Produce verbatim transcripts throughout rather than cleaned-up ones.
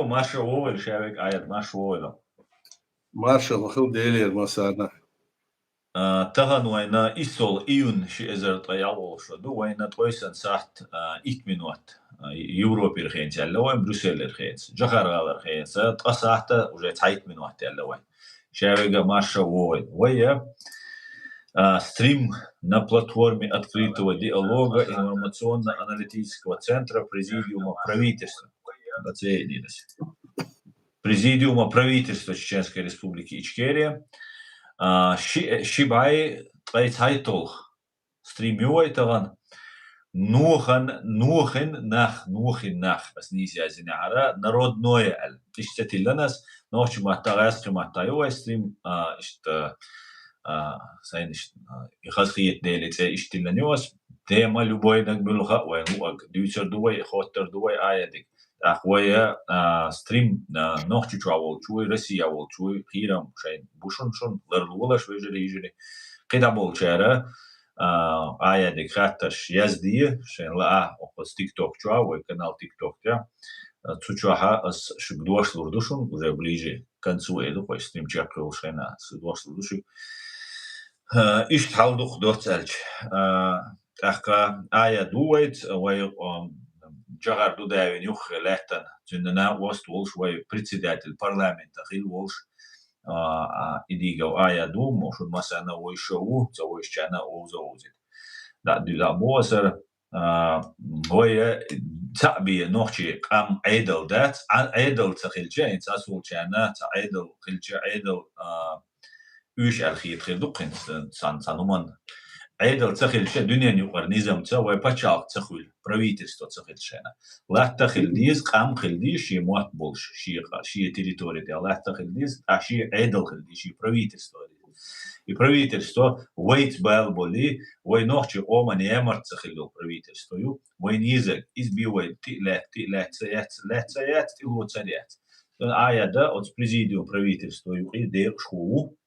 Марша вогӀийла, шаверг Аят, марша вогӀийла. Маршалла хила Делера массарна. А, тахан вайна иссол июнь ши эзар ткъе ялхолгӀа шо ду, вайна ткъо йисан сахьат, а, итт минот, а, Европера хенца аьлла вай, Брюсселера хенца, Джахар гӀалара хенца, ткъа сахьата уже цхьайтта минот аьлла вай. Шаверг марша вогӀийла. Вай, а, стрим на платформе открытого диалога информационно-аналитического центра Президиума правительства. Президиума правительства Чеченской Республики Ичкерия. А, ши, ши бӀаь ткъе цхьайтталгӀа стрим ю вай тахан. Нохчийн, нохчийн нах, нохчийн нах, ас нийса яздинехьара, народное аьлла. Иштта тилланас, нохчийн маттахь, гӀаьскхи маттахь ю вай стрим, а, иштта, а, сайн иштта, а, и хазахетаделла цӀе иштта тилланас ю ас. Тема любойнаг муьлха вайн луъаг. Дуьйцур ду вай, хоттур ду вай Аятага. ТӀаккха вай, а, стрим, а, Нохчийчохь волчуй, Россехь волчуй, кхерам шайн бу шун, шун ларлолаш, вежарий, йижарий. КхидӀа болчара, а, Аятага хаттарш яздий, шайн лаа, оцу TikTok чохь, вай канал TikTok тӀехь. А, цу чохь ас шуьга дош лур ду шуна, уже ближе к концу эр ду, кхой стрим чекхйолуш хенахь, ас дош лур ду шуьга. А, иштта хьал ду-кх доцца аьлча. А, тӀаккха Аят ду вайца, вай, а, Джахар ду давина юххе лаьттана. Цуьнан накъост волуш вай председатель парламента хилла волуш, а, а, и дийгал Аят ду, мо шуна массарна вуьйш а ву, ца вуьйшучарна а вовза вовзийта. ДӀа а дуьйла а бу аса, а, вай цхьаъ бен нохчийн къам Ӏедал дац, Ӏа-, Ӏедал ца хилча, хӀинца ас волчарна цхьа Ӏедал хилча, Ӏедал, а, уьш аьлла хета хир ду-кх хӀинца цхьана, цхьана хӀуманна. Ӏедал ца хилча, дуьненан юкъара низамца вай пачхьалкх ца хуьлу, правительство ца хилча шайна. Латта хила деза, къам хила деза, шен мотт болуш, шен къа-, шен территори тӀехь латта хила деза, ткъа шен Ӏедал хила деза, шен правительство хила деза. И правительство вайца бала болий, вай нохчийн къоман ямарта ца хилла йолу правительство ю, вайна езарг, иза бен вай тӀе а лаьтта, тӀе а лаьтта ца яц, лаьтта ца яц, тӀе лоцур яц. Сан Аят оцу президиум правительство юкъе декъашхо ву.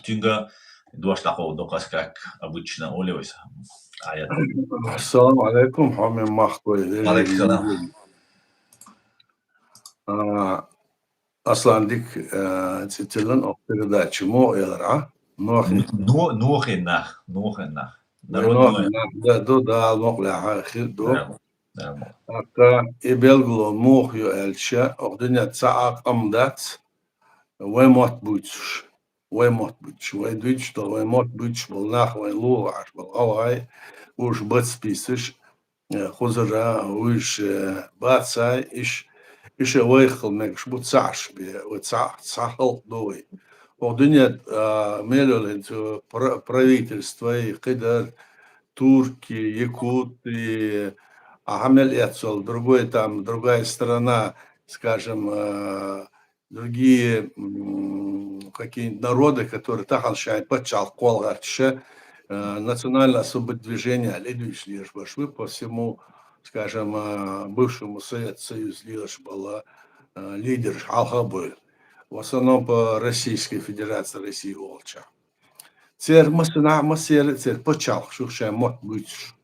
Цуьнга дош дӀакховдо-кх ас, как обычно, олий вай сан Аят. Ассаламу алейкум, хьоме махкой. Алейкум салам. А, Аслан, дика, а, цӀе тиллина оха передача, муха элира, а? Нохин. Но-, нохин нах, нохин нах. Вай народной. Нохин нах, да, ду, Дала мукъ лахь хир ду. Да, да, мукъ. ТӀаккха и белгало муха ю аьлча, оха дуьнен цхьа а къам дац, вай мотт буьйцуш. Вай мотт буьйцуш, вай дуьйцуш долу, вай мотт буьйцуш болу нах, вайн лулахь болу гӀалгӀай, уьш бац пийсаш, э, хузара, уьш, э, бацай, иш, иша вайх хила мегаш бу цхьаъш бен, вай цхьа, цхьа халкъ ду вай. Оха дуьнен, а, мел йолу хӀинца пра-, правительствой, кхидӀа турки, якуты, а, хьан мел эццол, другой там, другая страна, скажем, а, другие, м, какие-нибудь народы, которые тахана шайн пачхьалкх кхолла гӀерташ, э, национальное освободительное движение, лидующие лежбаш вы по всему, скажем, э, бывшему Совет Союз лелаш бала, э, лидераш хьалха а бу. В основном по Российской Федерации, России волча. Церан массанахьа, массеран а церан пачхьалкхаш ю шайн мотт буьйцуш.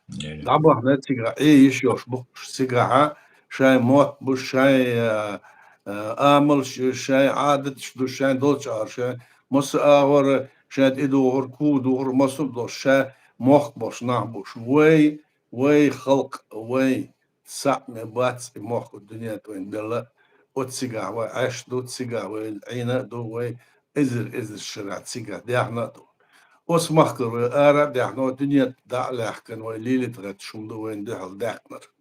Е. ДӀабахана цигахь, Ӏе йиш йолуш бу-кх уьш цигахьа, шайн мотт бу, шайн, а, а, амалш ю, шайн Ӏадаташ ду, шайн долчу агӀор, шайн массо а агӀор, шайн тӀедухур, кугдухур, массо а долуш, шайн мохк болуш нах бу уьш. Вай, вай халкъ, вай. Цхьаъ ма бац и мохк дуьнен тӀе вайна белла. Оццигахь вай Ӏаш ду, цигахь вай Ӏийна а ду, вай эзар-эзар шарахь цигахь даьхна а ду. Оцу махкара вай ара а даьхна, вай дуьнен тӀе дӀа а лаьхкина, вай лелийта гӀерташ хӀума ду вайна дуьхьал даьккхинарг.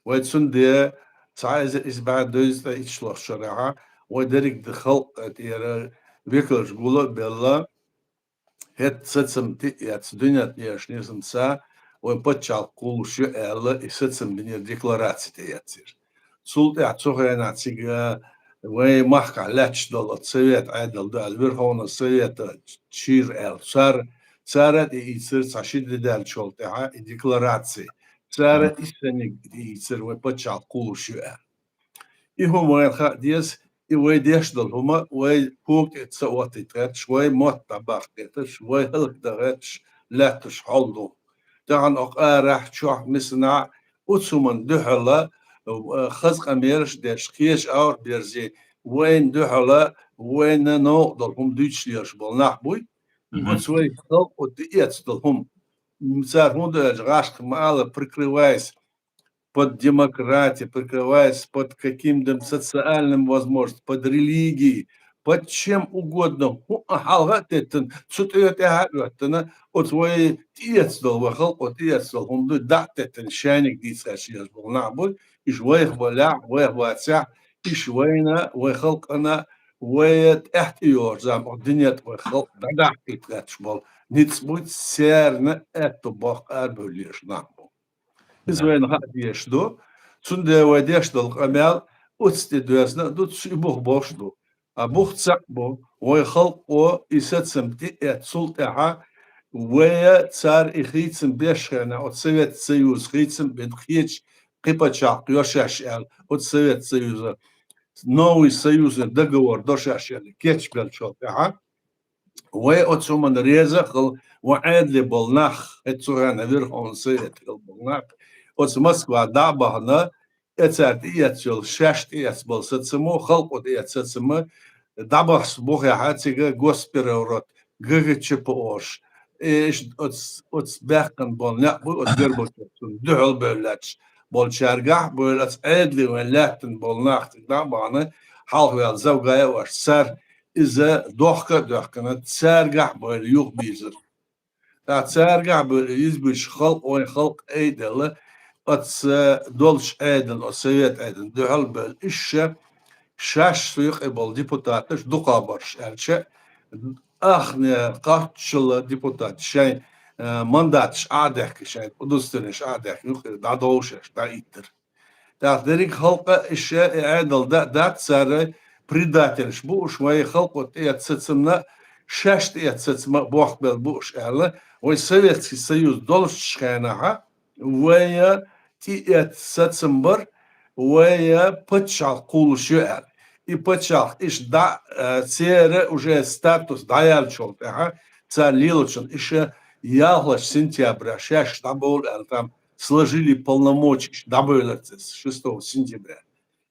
Вай цундела цхьа эзар исс бӀе дезткъе итт шарахь вай дерриг а халкъ тӀера векалш гул а белла, хӀетта сацам тӀе а эцна, дуьнен тӀе еш нисанца вайн пачхьалкх кхуллуш ю аьлла, и сацам бинера, деклараци тӀеэцнера. Цул тӀаьхьа цу хенахь цига вайн махкахь лаьтташ долу оцу Совет Ӏедал ду аьлла, Верховный Совета чийра аьлла, цара, цара а тӀеийцира цхьа ши де даьллачул тӀаьхьа и деклараци. Цара а иссаниг тӀеийцира, вайн пачхьалкх кхуллуш ю аьлла. И хӀума вайна хаа деза, и вай деш долу хӀума, вай кога тӀе ца оттийта гӀерташ, вай мотт дӀабаккха гӀерташ, вай хӀаллакдан гӀерташ лаьтташ хьал ду. Тахана оха арахь, чохь, мисанахь, оцу хӀуманна дуьхьала э, хаза къамелаш деш, кхеча авар берзе, вайна дуьхьала, вайна новкъа долу хӀума дуьйцуш лелаш болу нах буй. Мгм. Оцу вай халкъо тӀеэцдолу хӀума. Цара хӀунда аьлча, гӀашка ма-аллара, прикрываясь под демократией, прикрываясь под каким-то социальным возможностям, под религией, под чем угодно, хӀуъа хьалха а теттина, цу тӀе тӀаьхьа а оьттина, оцу вай тӀеэцдолу, вай халкъо тӀеэцдолу хӀума ду, дӀа а теттина, шайниг дийца гӀерташ болу нах бу, иш вайх балехь, вайх вацехь, иш вайна, вай халкъана, вай тӀаьхьа тӀейогӀучу заманахь дуьнен тӀе вай халкъ дӀадахьийта гӀерташ болу ницкъ бу, церан аьтту боккха арабевлла лелаш нах бу. Иза вайна хаа дезаш ду. Цундела вай деш долу къамел оцу тӀе доьзна а ду, цу и бух болуш а ду. А бух цхьаъ бу, вай халкъо и сацам тӀеэцна, цул тӀаьхьа вай цара и хийцам беш хенахь, оцу Совет Союза хийцам бина кхечу кхин пачхьалкх йо шаьш аьлла, оцу Совет Союза, новый союзный договор до шаьш аьлла, кечбеллачул тӀаьхьа, вай оцу хӀуманна реза а хилла, вай Ӏедале болу нах, хӀета цу хенахь Верховный Совет хилла болу нах, оцу Москва дӀа а бахана, и цара тӀеэцна йолу, шаьш тӀеэцна болу сацамо, халкъо тӀеэцна сацамо, дӀабахса бухехь, цига госпереворот, ГГЧП олуш, и иштта оцу, оцу баьккхина болу некъ бу, оцу Горбачёвна дуьхьал бевлла лаьтташ болчаьргахь а бевлла, оцу Ӏедале вайн лаьттина болу нах цига дӀа а бахана, хьалхаваьлла Завгаев а ваша, цара иза дохка а доьхкина, цаьргахь а бевлла юхабийрзира. ТӀаккха цаьргахь а бевлла, иза буьйцуш халкъ, вайн халкъ айделла, оцу долчу Ӏедална, оцу Совет Ӏедална дуьхьал а бевлла, иштта шаьш цу юкъе болу депутаташ дукхагӀбарш аьлча, ахне кхаччалла депутат шайн, э, мандаташ Ӏа а даьхкина, шайн удостоверенеш Ӏа а даьхкина, юкъера дӀадовла шаьш, дӀаиттира. ТӀаккха дерриг халкъа иштта и Ӏедал да-, дац, цара предательш бу уьш, вай халкъо тӀеэцна сацамна, шаьш тӀеэцна сацам а бохкабелла бу уьш аьлла, вай Советский Союз долчу хенахь, вай тӀеэцна сацам бар, вай пачхьалкх кхуллуш ю аьлла. И пачхьалкх иштта дӀа, э, церан уже статус дӀаяьллачул тӀаьхьа, цара лелочун иштта ялхалгӀачу сентября шаьш дӀабовла аьлла, там сложили полномочия, дӀабевллера цо шестого сентября.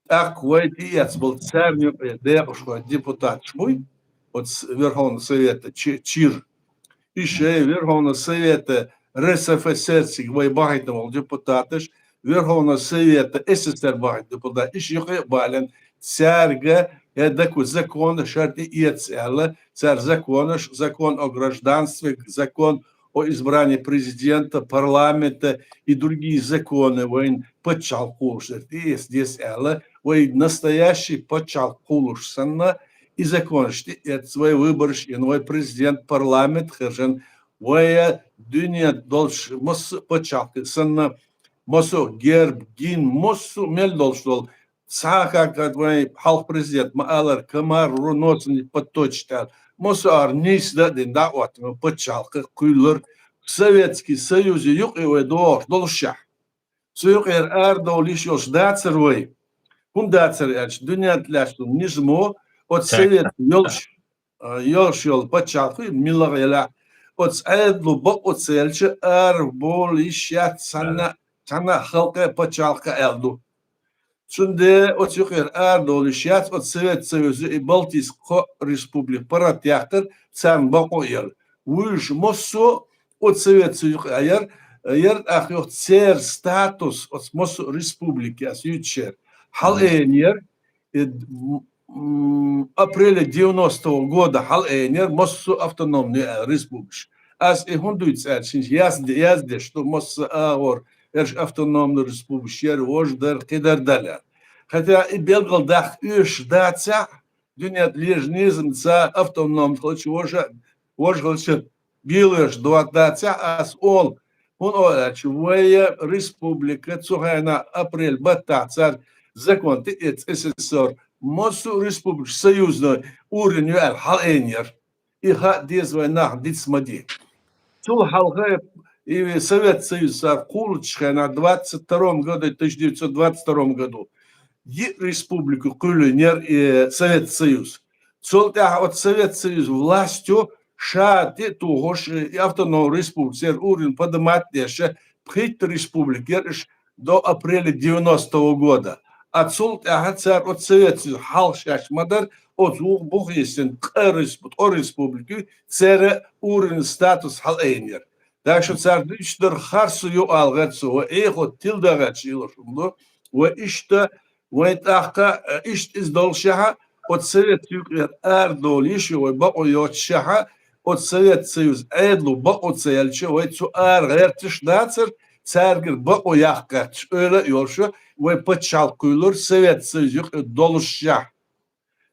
ТӀаккха вай тӀеэцна болу царна юкъе декъашхой депутаташ буй, оцу Верховного Совета чи-, чуьра. И шайн Верховного Совета РСФСР-цига вай бахийтина болу депутаташ, Верховного Совета СССР бахийтина депутаташ, иштта юкъе а балийна, цаьрга я даккхий законаш хӀара тӀеэца аьлла, цара законаш, закон о гражданстве, закон о избрании президента, парламента и другие законы вайн пачхьалкх кхуллуш дерг тӀеэца деза аьлла, вай настоящий пачхьалкх кхуллуш санна, и законаш тӀеэца, вай выбораш йина, вай президент, парламент хержан, вай дуьнен долчу массо а пачхьалкх санна, массо а герб, гимн, массо а мел долуш долу цхьа а хӀокху вайн хьалха президент ма-аллара, комар ру ноцан подточить аьлла. Массо а ара нийса дан а дина, дӀа а оттина, пачхьалкх кхуьйллара Советский Союзе юкъе вай догӀуш долушехь. Цу юкъера арадовла йиш йолуш дацара вай. ХӀунда дацара аьлча, дуьнен тӀе лаьтташ долу низамо оцу Совет йолуш, а, йолуш йолу пачхьалкх, мила а елахь, оцу Ӏедало бакъо ца елча, арадовла йиш яц цхьанна, цхьанна а халкъе а, пачхьалкхе а аьлла ду. Цундела оцу юкъера арадовла йиш яц, оцу Совет Союза и Балтийск кхо республика паргӀатъяьккхира, царна бакъо а елла. Вуьйш массо а оцу Совет Союза юкъе яра, яра тӀаккха юха церан статус оцу массо а республикаца юьйцуш яра. Хьала-, мгм, айинера, э, м, м, апреля девяностого года хьала-, айинера массо а автономный, э, республикаш. Ас и хӀунда дуьйцу аьлча, хӀинца язде-, яздеш ду массо а агӀор, ерш автономный республикаш яра, важа дара, кхидӀа дара аьлла. Хотя и билгалдаккха оьшуш дацахь, дуьнен тӀе лежа низамца автономный хилча, важа, важа хилча, белош дота дацахь, ас олу, хӀунда аьлча вай республика цу хенахь апрель баттахь цара закон тӀеэцна СССР, массо а республикаш союзный уровень ю аьлла хьала-, айинера. И хаа деза вайн нах, диц ма де. Цул хьалха и Совет Союз цара кхуллучу хенахь, двадцать втором году, тысяча девятьсот двадцать втором году, йиъ республика кхоьллинера и Совет Союз. Цул тӀаьхьа оцу Совет Союз властью ша тӀе а тухуш, и автономный республика церан уровень поднимать деш, пхийтта республика яра, уьш до апреля девяностого года. А цул тӀаьхьа цар оцу Совет Союз хьалха шаьш ма-дарра, оцу вух-, бухийсин къа респ-, тӀо республики церан урин статус хьалаайнера. Так что цар дуьйцуш дар харцо ю ала гӀерт со, ва эхо тилда гӀерташ йолуш хӀума ду, ва иштта, вайн тӀаккха, э, иштта иза доллушехьа, оцу Совет юкъера арадовла йиш ю вай бакъо йоццушехьа, оцу Совет Союз Ӏедало бакъо ца яьлча, вай цу ара гӀерташ дацара, цаьргара бакъо яккха гӀерташ, ойла а йолуш, вай пачхьалкх кхуьйлура Совет Союз юкъе доллушехь.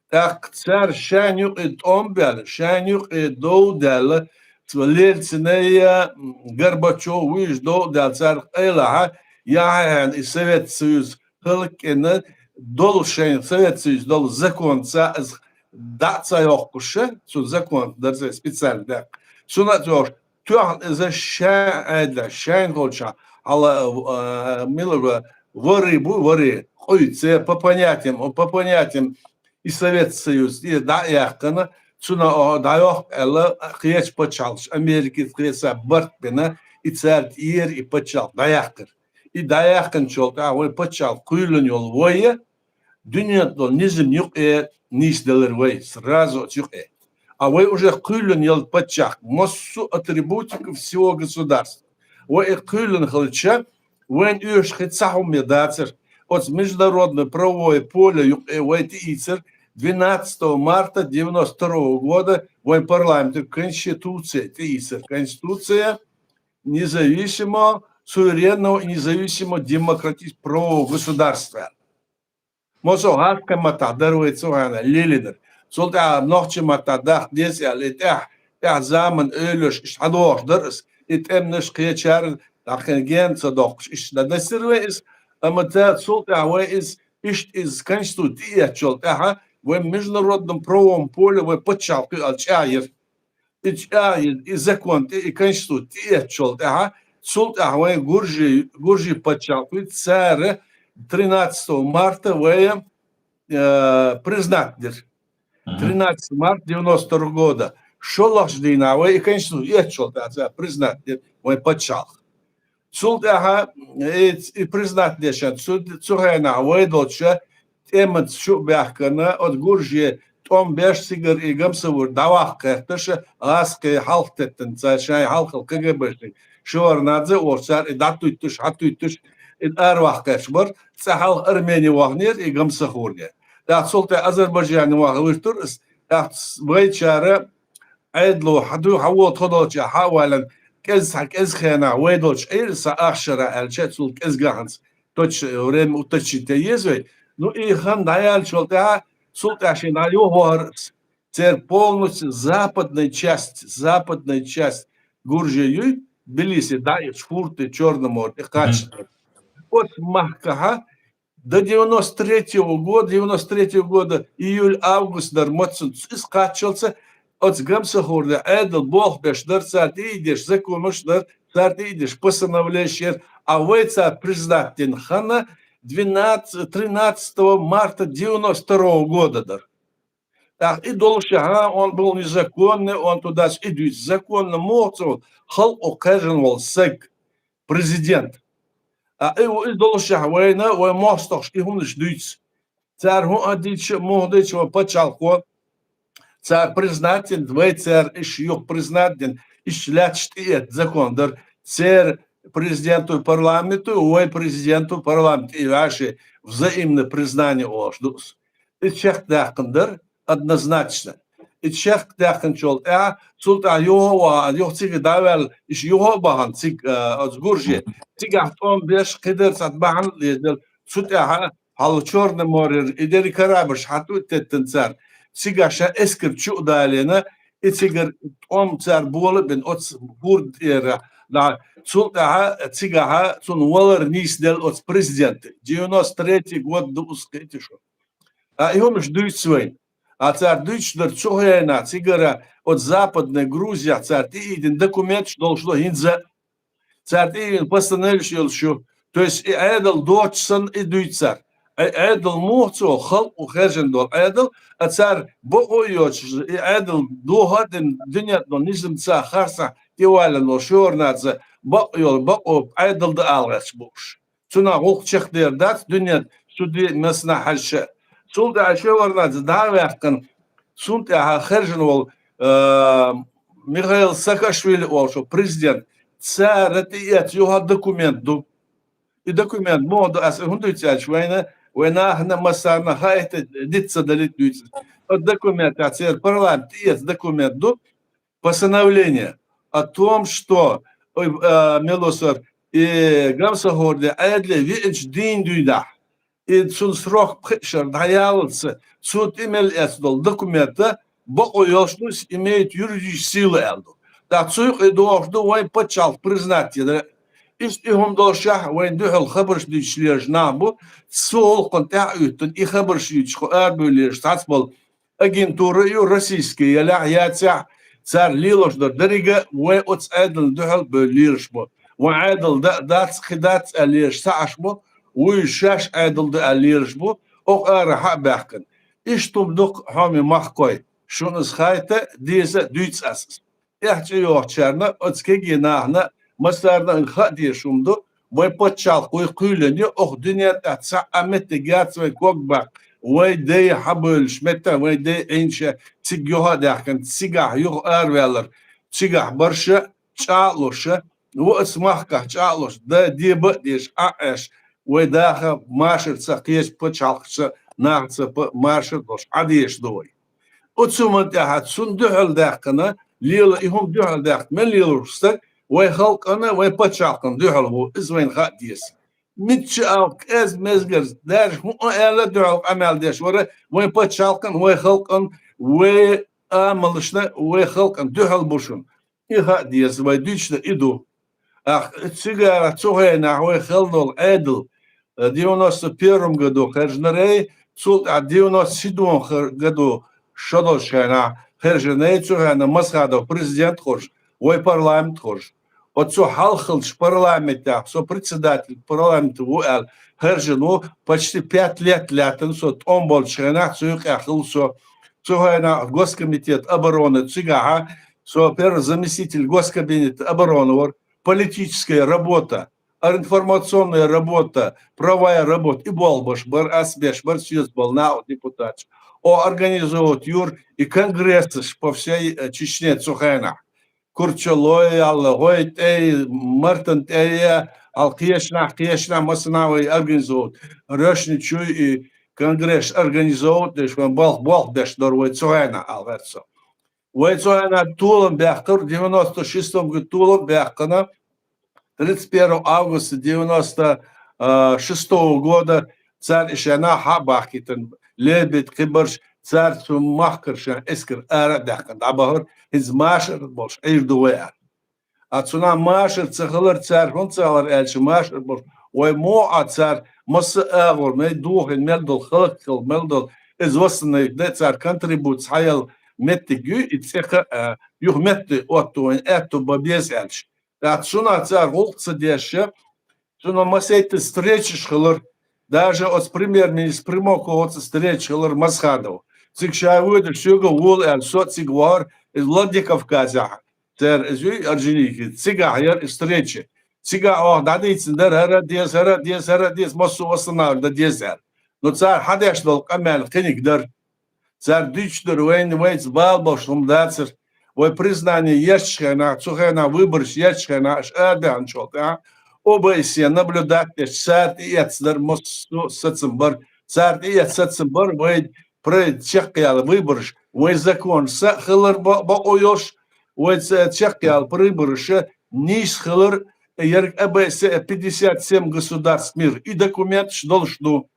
ТӀаккха цара шайна юкъе тӀом а баьлла, шайна юкъе дов а даьлла, цо Ельцин а, Горбачев, вуьйш дов а даьлла, царах къайлахьа, яхьа хьайна и Совет Союз хӀаллакьхина долу шайн Совет Союз долу законца иза дӀа а ца йоккхуш, цу законца дарца специально даккха. Цуьнан а цо тоьхна иза шайн Ӏедалехь, шайна холчахь, хьала, а, мила вара, вари бу, вари, къуй, церан по понятиям, по понятиям и Совет Союз, и дӀа а яьккхина, цуьнан оха дӀайоккху аьлла, кхечу пачхьалкхаш, Америкица кхечу цхьа барт бина, и цаьрга тӀера и пачхьалкх дӀаяьккхира. И дӀаяьккхинчул тӀаьхьа вай пачхьалкх кхоьллина йолу вай, дуьнен тӀехь долу низам юкъе нийсделира вай, сразу оцу юкъе. А вай уже кхоьллина йолу паччахь, массо а атрибутика всего государства. Вай и кхоьллина хилча, вайна оьшуш хи ца хӀума дацара. Оцу международное правовое поле юкъе вай тӀеийцира двенадцатого марта девяносто второго года вайн парламентера Конституция тӀеийцира. Конституция независимого, суверенного и независимого демократического правового государства. Мосо гӀазкхийн маттахь дара вай цу хьайна лелийнарг. Цул тӀаьхьа нохчийн маттахь даха деза аьлла, и тӀаьхьа, тӀаьхьа заман эвлаш иштта хьадохуш дара ас. И тӀемнаш кхечара дӀакхин ген ца доккхуш, иштта дӀадасира вай иза. Амма ца цул тӀаьхьа вай иза, иштта иза конституция тӀеэцчул тӀаьхьа вай международном правовом поле вай паччахьалкх кхуьуш аьлла чӀагӀйира. И чӀагӀ-, и закон тӀе, и конституция тӀеэцчул тӀаьхьа, цул тӀаьхьа вайн гуржи, гуржи паччахьалкх кхуьйту цара тринадцатого марта вай, э, признать дира. Мгм. Тринадцатого марта девяносто второго года. ШолгӀачу дийнахь вай и конституция эцчул тӀаьхьа цара признать дира вайн паччахьалкх. Цул тӀаьхьа, э, и признать дешан, цу, цу хенахь вай долчу тӀемаца шу а баьхкина, оцу гуржий тӀом беш цигара и Гамсахур дӀаваккха гӀерташ, гӀазкхий хьалхатеттина цара шайн хьалхал КГБшник Шеварднадзе а волуш, цара и дӀатуьттуш, хьатуьттуш, и араваккха гӀерташ бара, цкъа хьалха Армени вахнера и Гамсахур. ТӀаккха цул тӀе Азербайджане ваха вуьртура ас, тӀаккха вайчара Ӏедало хьан ду, хьан вон тхо долчу хьан а валан, кӀеза цхьа кӀеза хенахь вай долчу Ӏийра сан ахшара аьлча, цул кӀезга хьанца точно время уточнить еза вай. Ну, и хан дӀаяьллачул тӀаьхьа, цул тӀаьхьа шен дӀа юхавахара ас. Церан полностью западная часть, западная часть Гуржия юй, Тбилиси дӀа и Фурты, Чёрное море, и кхача. Оцу махкахьа до девяносто третьего года, девяносто третьего года, июль, август дар маццанца иза кхаччалца, оцу Гамсахурда Ӏедал болх беш дар, цара тӀеийдеш законаш дар, цара тӀеийдеш постановление яр, а вай цара признать дина хана двенадцать, тринадцатого марта девяносто второго года дар. ТӀаккха и долуш, ага, он был незаконный, он туда с-, и дуьйцу, законно мохцо халкъо кхержан волу саг, президент. А и, и долушехь вайна, вай мостагӀаш и хӀуманаш дуьйцу. Цара хӀун а дича, муха дича вай пачхьалкхо, цара признать дина, вай цара иш юха признать дина, иш лаьтташ тӀеэцна закон дара, церан президенту парламенту, вай президенту парламент и ваьши взаимное признание олуш ду ас. И чекхдаьккхина дара однозначно. И чекхдаьккхинчул тӀаьхьа, цул тӀаьхьа юха а ваха, юха цига дӀаваьлла, иш юха а бахана, цига, а, оцу гурже, цигахь тӀом беш, кхидара цхьа бахьана а лездела, цу тӀаьхьа хьалла Чёрное морера, и дерриг корабльш хьату а теттина цара, цигахь ша эскар чу а далийна, и цигара тӀом цара бола а бина, оцу гурда тӀера, да, цул тӀаьхьа цигахьа цунна валар нийсделла оцу президента. Девяносто третий год ду ас кхийтта шу. А и хӀумаш дуьйцу вайна. А цара дуьйцуш дара цу хенахь цигара оцу Западной Грузияхь цара тӀеийдина документаш долуш ду хӀинца а. Цара тӀеийдина постановлениеш йолуш ю. То есть и Ӏедал доцуш санна и дуьйцу цара. Ай, Ӏедал муха ца ву, халкъо хержина долу Ӏедал, а цара бакъо а йоцуш, и Ӏедал доха а дина, дуьнен долу низамца харцахь тӀеваллина волу Шеварднадзе бакъ йолу, бакъо Ӏедал дан ала гӀерташ бу уьш. Цунах гӀуллакх чекхдер дац дуьнен, цу ди-, массанахьа хьажа. Цул тӀаьхьа шеварнаца дӀа а ваьккхина, цул тӀаьхьа хержина волу, а, Михаил Саакашвили олуш президент, цара тӀеэцна юха документ ду. И документ муха ду, ас хӀунда дуьйцу аьлча, вайна, вай нахана, массарна хаийта, диц ца далийта дуьйцу. Оцу документехь церан парламент тӀеэцна документ ду, постановление о том, что, ой, а, мелосар, и гамсахьорде Ӏедале веанчу дийнан дуьйнахь, и цунна срок пхиъ шар дӀаяллалца, цо тӀе мел эцна долу документа бакъо йолуш ду, имеет юридическую силу аьлла ду. ТӀаккха цу юкъе догӀуш ду вайн пачхьалкх признать яра. Иштта и хӀума долушехь, вайн дуьхьал хабарш дуьйцуш лелаш нах бу, цу гӀуллакхана тӀаьхьа а уьттуна, и хабарш юьйцуш кху арабевллераш цхьацца болу агентура а ю, российский ялахь а яцахь, цара лелош дар деррига а вай оцу Ӏедална дуьхьал бевлла лелаш бу. Вайн Ӏедал да-, дац, кхин дац аьлла лелаш ца Ӏаш бу, вуй шаьш Ӏедал ду аьлла лелаш бу, оха арахьа а баьхкина. Иштта хӀума ду-кх, хьоме махкой, шуна иза хаийта деза, дуьйцу ас иза. Эхь, чӀе йохучарна, оцу кегий нахана, массарна а хаа дезаш хӀума ду, вайн пачхьалкх вуй кхоьлина ю, оха дуьнен тӀехь цхьа а меттиг яц вайн ког баккха, вайн дай хьабевллачу меттехь, вайн дай Ӏийна ша цига юха а даьхкина, цигахь юха араваьллар, цигахь барша, чӀагӀлуша, вай оцу махкахь чӀагӀлуш, да, деба а деш, Ӏа а Ӏеш, вай даха машарца, кхечу пачхьалкхашца, нахаца па-, машар а долуш, Ӏа дезаш ду вай. Оцу хӀуманна тӀаьхьа цунна дуьхьал даьккхина, лела и хӀума дуьхьал даьккхина, мел лелош стаг вайн халкъана, вайн пачхьалкхана дуьхьал ву, иза вайна хаа деза. Мичча а кӀез-мезгарца, даже хӀуъа аьлла дуьхьал къамел деш вара, вайн пачхьалкхана, вайн халкъана, вайн амалшна, вайн халкъана дуьхьал бу шуна. И хаа деза, вай дуьйцуш дар и ду. Ах, цигара цу хенахь вай хилла долу Ӏедал, э, девяносто первом году хержинарий, цул тӀаьхьа девяносто седьмом хер-, году шо долчу хенахь хержинарий, цу хенахь Масхадов президент хуьлуш, вай парламент хуьлуш. Оцу хьалхалчу парламентехь, со председатель парламента ву аьлла, хержина ву, почти пять лет лаьттина со тӀом болчу хенахь, цу юкъехь хилла со. Цу хенахь Госкомитет обороны цигахьа, со первый заместитель Госкабинета обороны вара, политическая работа, информационная работа, правовая работа, и болх беш бара, ас беш бара, соьца болу накъа депутаташ. О, организовать юра и конгрессаш по всей, э, Чечне цу хенахь. Курчалой, алла, гӀой тӀе, мартан тӀе, ал кхечанахь, кхечанахь, массанахь вай организовать. Рёшничуй и конгресс организовать деш, вайн болх, болх беш дара вай цу хенахь, ал гӀерцо. Вай цу хенахь толам баьккхира, девяносто шестом году толам баьккхина, тридцать первого августа девяносто шестого года цара и шайна хьа а бахкийтина, Лебедь, кхибарш, цара цу махкара шайн эскар ара а даьккхина, дӀабахара, хӀинца машар болуш Ӏийр ду вай аьлла. А цунах машар ца хилар цара хӀунда ца хилар аьлча, машар болуш, вай муха а цара масса а агӀор, мел дохийна мел долу, халкъ хилла мел долу, иза восстановить дан цара контрибуция хьаяла меттиг ю, и цӀе кха а, юха метта отто вайн аьтто бан беза аьлча. ТӀаккха цунах цара гӀуллакх ца деш, цунах масейтта встречаш хилар, даже оцу премьер-министр Примаковаца встреча хилар Масхадов. Цига ша воьдуш соьга вола аьлла, со а цига вахара, иза Владикавказехь, цара иза юй Орджоникидзе, цигахь яра и встреча. Цигахь оха дӀадийцина дара, хӀара а деза, хӀара а деза, хӀара а деза, массо а восстановить дан деза аьлла. Но цара хьадеш долу къамел кхиниг дара. Цара дуьйцуш дара вайна, вайца бала болуш хӀума дацара. Вай признание ечу хенахь, цу хенахь выбораш ечу хенахь, аша арабаьхначул тӀаьхьа, ОБСЕ наблюдать деш, цара тӀеэцна дара массо а сацам бара. Цара тӀеэцна сацам бара, вай про-, чекхъяла выбораш, вай законаш са а хилар бо-, бакъо йолуш, вай ца-, чекхъяла выбораш нийса хилар, ерг ОБСЕ пятьдесят семь государств мира. И документаш долуш ду.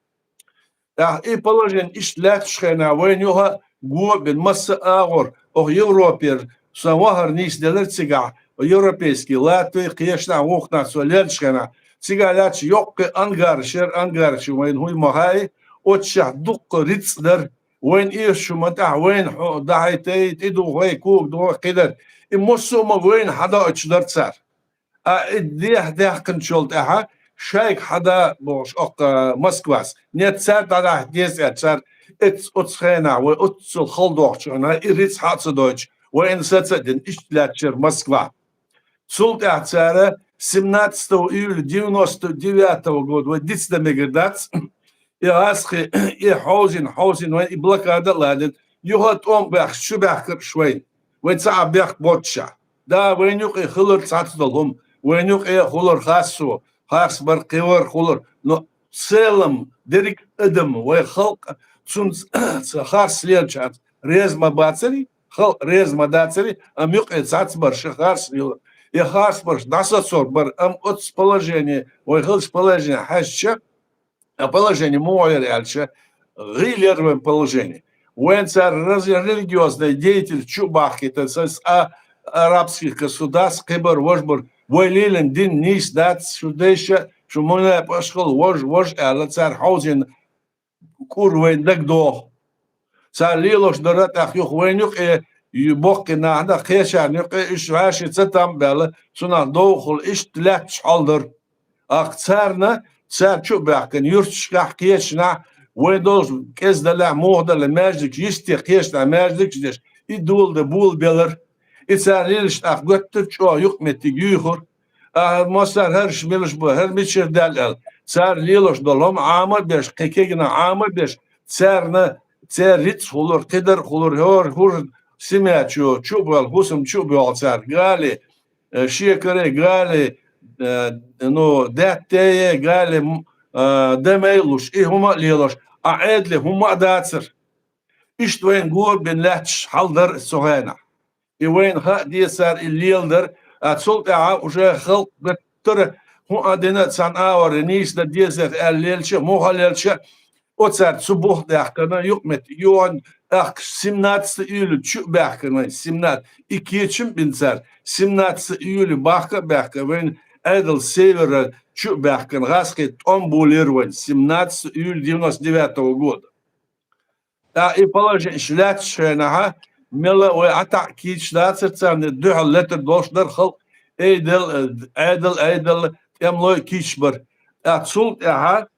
ТӀаккха и положение иштта лаьтташ хенахь, вайна юха а го а бина, масса а агӀор, оха Европера, сан вахар нийсделира цигахь, европейский, Латви, кхечанахь, вукхунах со лелаш хенахь, цигахь лаьтташ йоккхий ангараш яра, ангараш вайна хӀуй ма хаьа, оццехь дуккха рицкъ дара, вайна эшачу хӀуман тӀехь, вайна хьо-, дахьайтай, тӀедухай, кога духай, кхидара. И массо а ма вайна хьадоуьйтуш дара цара. А и дехьа даьккхинчул тӀаьхьа шайга хьада бохуш оккха Москвас. Нет, цара дӀадахьа деза аьлла, цара эц-, оцу хенахь, вай оццул хала дохучу хенахь, и рицкъ хьа а ца дойтуш, вайна саца а дина, иштта лаьтташ яра Москва. Цул тӀаьхьа цара семнадцатого июля девяносто девятого года, вай диц дан мегар дац, и гӀаскхи, и хьовзийна, хьовзийна вай, и блокада а ладийна, юха тӀом баьхкаш, чу баьхкар уж вайна. Вай цхьа а бехк боацаш. Да, вайна юкъе хилар цхьацца дола хӀума, вайна юкъе хулар харцо, харц бар, кхевар хулар, но в целом деррига адам, вай халкъ цунца, цу харц лелачунца реза ма бацар, халкъ реза ма дацар, амма юкъе цхьацца бараш харц лелар. И харц бараш дӀасацор бар, амма оцу положение, вай хилча положение хьаьжча, а положение муха яр аьлча, гӀийла яр вайн положение. Вайн цара раз-, религиозный деятель чу а бахкийтар, сан а арабских государств, кхибар, важбар, вай лелийна дин нийса дац, шу дайша, шу мунепаш хила, вож, вож аьлла, цара хьовзийна кӀур вайна дагадоху. Цара лелош дара тӀаккха юха вайна юкъе, ю-, боккхий нахана, кхечарна юкъе, уьш вӀаши ца там а баьлла, цунах довхахула иштта лаьтташ хьал дара. ТӀаккха царна, цара чу а баьхкина, юьрташкахь, кхечанхьа, вай долуш кӀеза далахь, муха далахь, маьждигаш, йисте кхечанхьа маьждигаш деш, и дола дан болабелар. И цара лелаш тӀаккха готтар чӀогӀа юкъаметтиг юьйхура. А массара хӀорш милаш бу, хӀара мичара даьлла аьлла, цара лелош долу хӀума Ӏама а беш, кхин кегина Ӏама а беш, царна, церан рицкъ хулар, кхидар а хулар, хӀора хӀура семья чу, чу а боьлху, хӀусам чу а боьлху цара, гали, э, шекаре, гали, э, ну, даьттее, гали, м, э, дамей луш, и хӀума а лелош, а Ӏедале хӀумма а дацара. Иштта вайна го бина лаьтташ хьал дара цу хенахь. И вайна хаа дезара и леладар, а цул тӀаьхьа уже халкъ гуттара хӀун а дина, цхьана агӀор нийса дан дезара аьлла лелча, муха лелча, оцара цу бух даьккхина, юкъаметтиг йогӀун, тӀаккха семнадцатого июля чу а баьхкина вайн, семнадцать, и кечам а бина цара, семнадцатого июля бахка а баьхкина вайн, Ӏедал севера чу а баьхкина, гӀаскхи тӀом болийра вайн, семнадцатого июля девяносто девятого года. ТӀаккха и положение лаьтташ хенахьа, мела вай Ӏатаъ кийча дацар царна, дуьхьал летар долуш дара халкъ, Ӏедал, Ӏедал, Ӏедал, тӀемалой кийча бара. ТӀаккха цул тӀаьхьа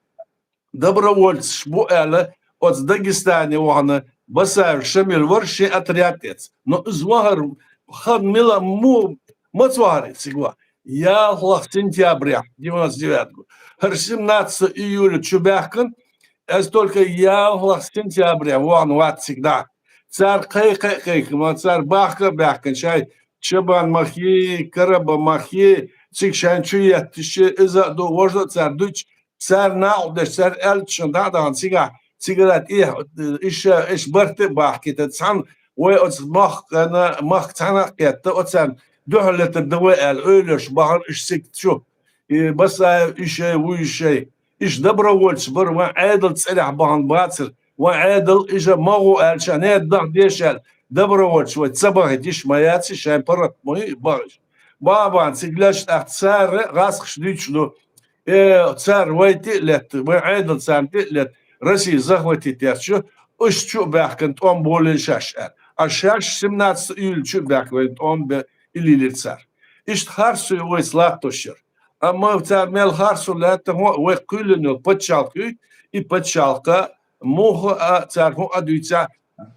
добровольцаш бу аьлла, оцу Дагестане вахана Басаев Шамил вара шен отряд тӀеца. Но иза вахар хан мила му маца вахара цига ваха? ЯлхалгӀа сентября, девяносто девятого. ХӀара семнадцатого июля чу баьхкина, иза только ялхалгӀа сентября вахана вац цига дӀа. Цара кхайкха а кхайкхина, цара бахка а баьхкина, шайн чабан махьи, караба махьи, цига шайн чу етташ, иза а ду, важа а цара дуьтуш, цара накъ деш, цара аьлча шун дӀа а дахана цигахь, цигара тӀехьа, иша, иша барт а бахкийта, цхьана вай оцу махкана, махка цхьаьна а кхетта, оцарна дуьхьал летар дан вай аьлла, ойлаш бахана иша цига чу. И Басаев ишай, вуй ишай. Иша добровольцаш бара, вайн Ӏедал цӀерехь бахана бацара. Вайн Ӏедал иша ма гӀу аьлча, неда даха деш аьлла, добровольцаш вай ца бахийта иша ма яц, шайн паргӀат ма ю и бахаш. Баха а бахана цига лаьтташ тӀаккха цара гӀаскхаш дуьйцуш ду. Э, цара вай тӀе а летта, вайн Ӏедал царна тӀе а летта, Россия захватить яц шу, уьш чу а баьхкина тӀом болийна шаьш аьлла. А шаьш семнадцатого июля чу а баьхкина вайн тӀом бе-, и лелира цара. Иштта харцо вайца латтош яра. Амма цара мел харцо лаьтта, хӀун, вай кхоьллина йолу пачхьалкх юй, и пачхьалкха муха а цара хӀун а дуьйцахь,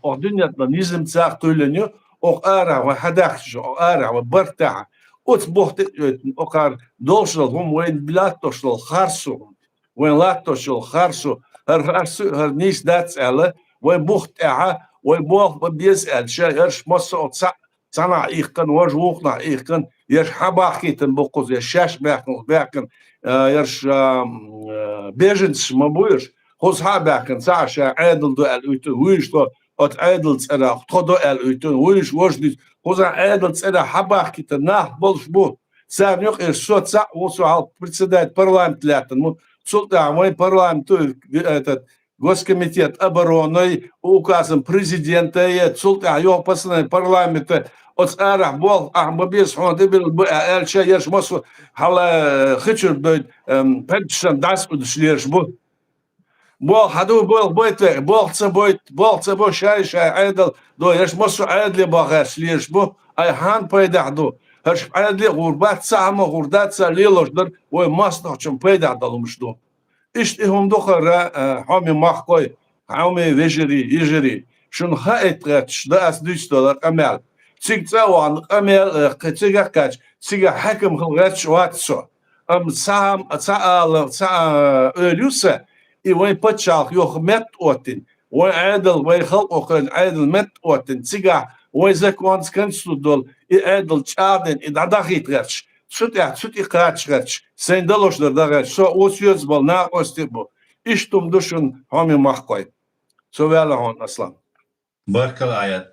оха дуьненна низам цара кхоьллина ю, оха арахь вай хьадаьхкича, оха арахь вай барт тӀехь, оцу бухтехь а оьтун, окхара долуш долу хӀума вайна латтош долу харцо хӀума. Вайн латтош йолу харцо, хӀара харцо, хӀара нийса дац аьлла, вай бухт тӀехьа, вай болх бан беза аьлла, ша ерш массо а цхьаъ, цхьанахь ихкан, важа вукхунахь ихкан, ерш хьан бахкийтина бу кхуза, ерш шаьш баьхкина, баьхкина, а, ерш, а, м, а, беженцаш ма бу ерш, кхуза хьан а баьхкина, цхьа а ша Ӏедал ду аьлла уьйту, вуьйш до, оцу Ӏедал цӀерах тхо до аьлла уьйту, вуьйш, важа дуьйцу, кхуза Ӏедал цӀерах хьан бахкийтина нах болуш бу. Царна юкъера со цхьаъ ву, со хьалха председатель парламента лаьттина ву. Цул тӀаьхьа вайн парламенту, этот, Госкомитет обороны, указом президента, е цул тӀаьхьа йоху постановление парламента, оцу арахь болх ахь ма беза, хьуна тӀебилла бу аьлча, ерш массо хьала хи чуьра дойду, эм, пхьегаш санна дӀасаудаш лераш бу. Болх хьан ду, болх бойта вай, болх ца бойта, болх ца бо, шай-шай Ӏедал до, ерш массо Ӏедале бохуш лераш бу, ай хьан пайдехь ду? ХӀорш Ӏедале а гӀур бац, цхьа хӀума гӀур дац, цара лелош дара, вай массанхьачун пайдехь долу хӀумаш ду. Иштта и хӀума ду хӀара, а, хьоме махкой, хьоме вежарий, йижарий. Шуна хаийта гӀерташ дан ас дуьйцу долу къамел. Цига цӀа а вахана къамел, э, кхы цигахь кхаьчча, цигахь хьаькам хила гӀерташ вац со. Амма цхьа, цхьа ала, цхьа, а, ойла ю сан, и вайн пачхьалкх йоха метта оттина, вайн Ӏедал, вайн халкъо кхоьллина Ӏедал метта оттина, цигахь вайн законца, конституци долу и Ӏедал чӀагӀдина, и дӀадахийта гӀерташ, цу тӀехь, цу тӀе кхача гӀерташ, сайн далош дар дан гӀерташ, со оцу оьзда болу накъостий а бу. Иштта хӀума ду шуна, хьоме махкахой. Со ваьлла хьуна, Аслан. Баркалла, Аят.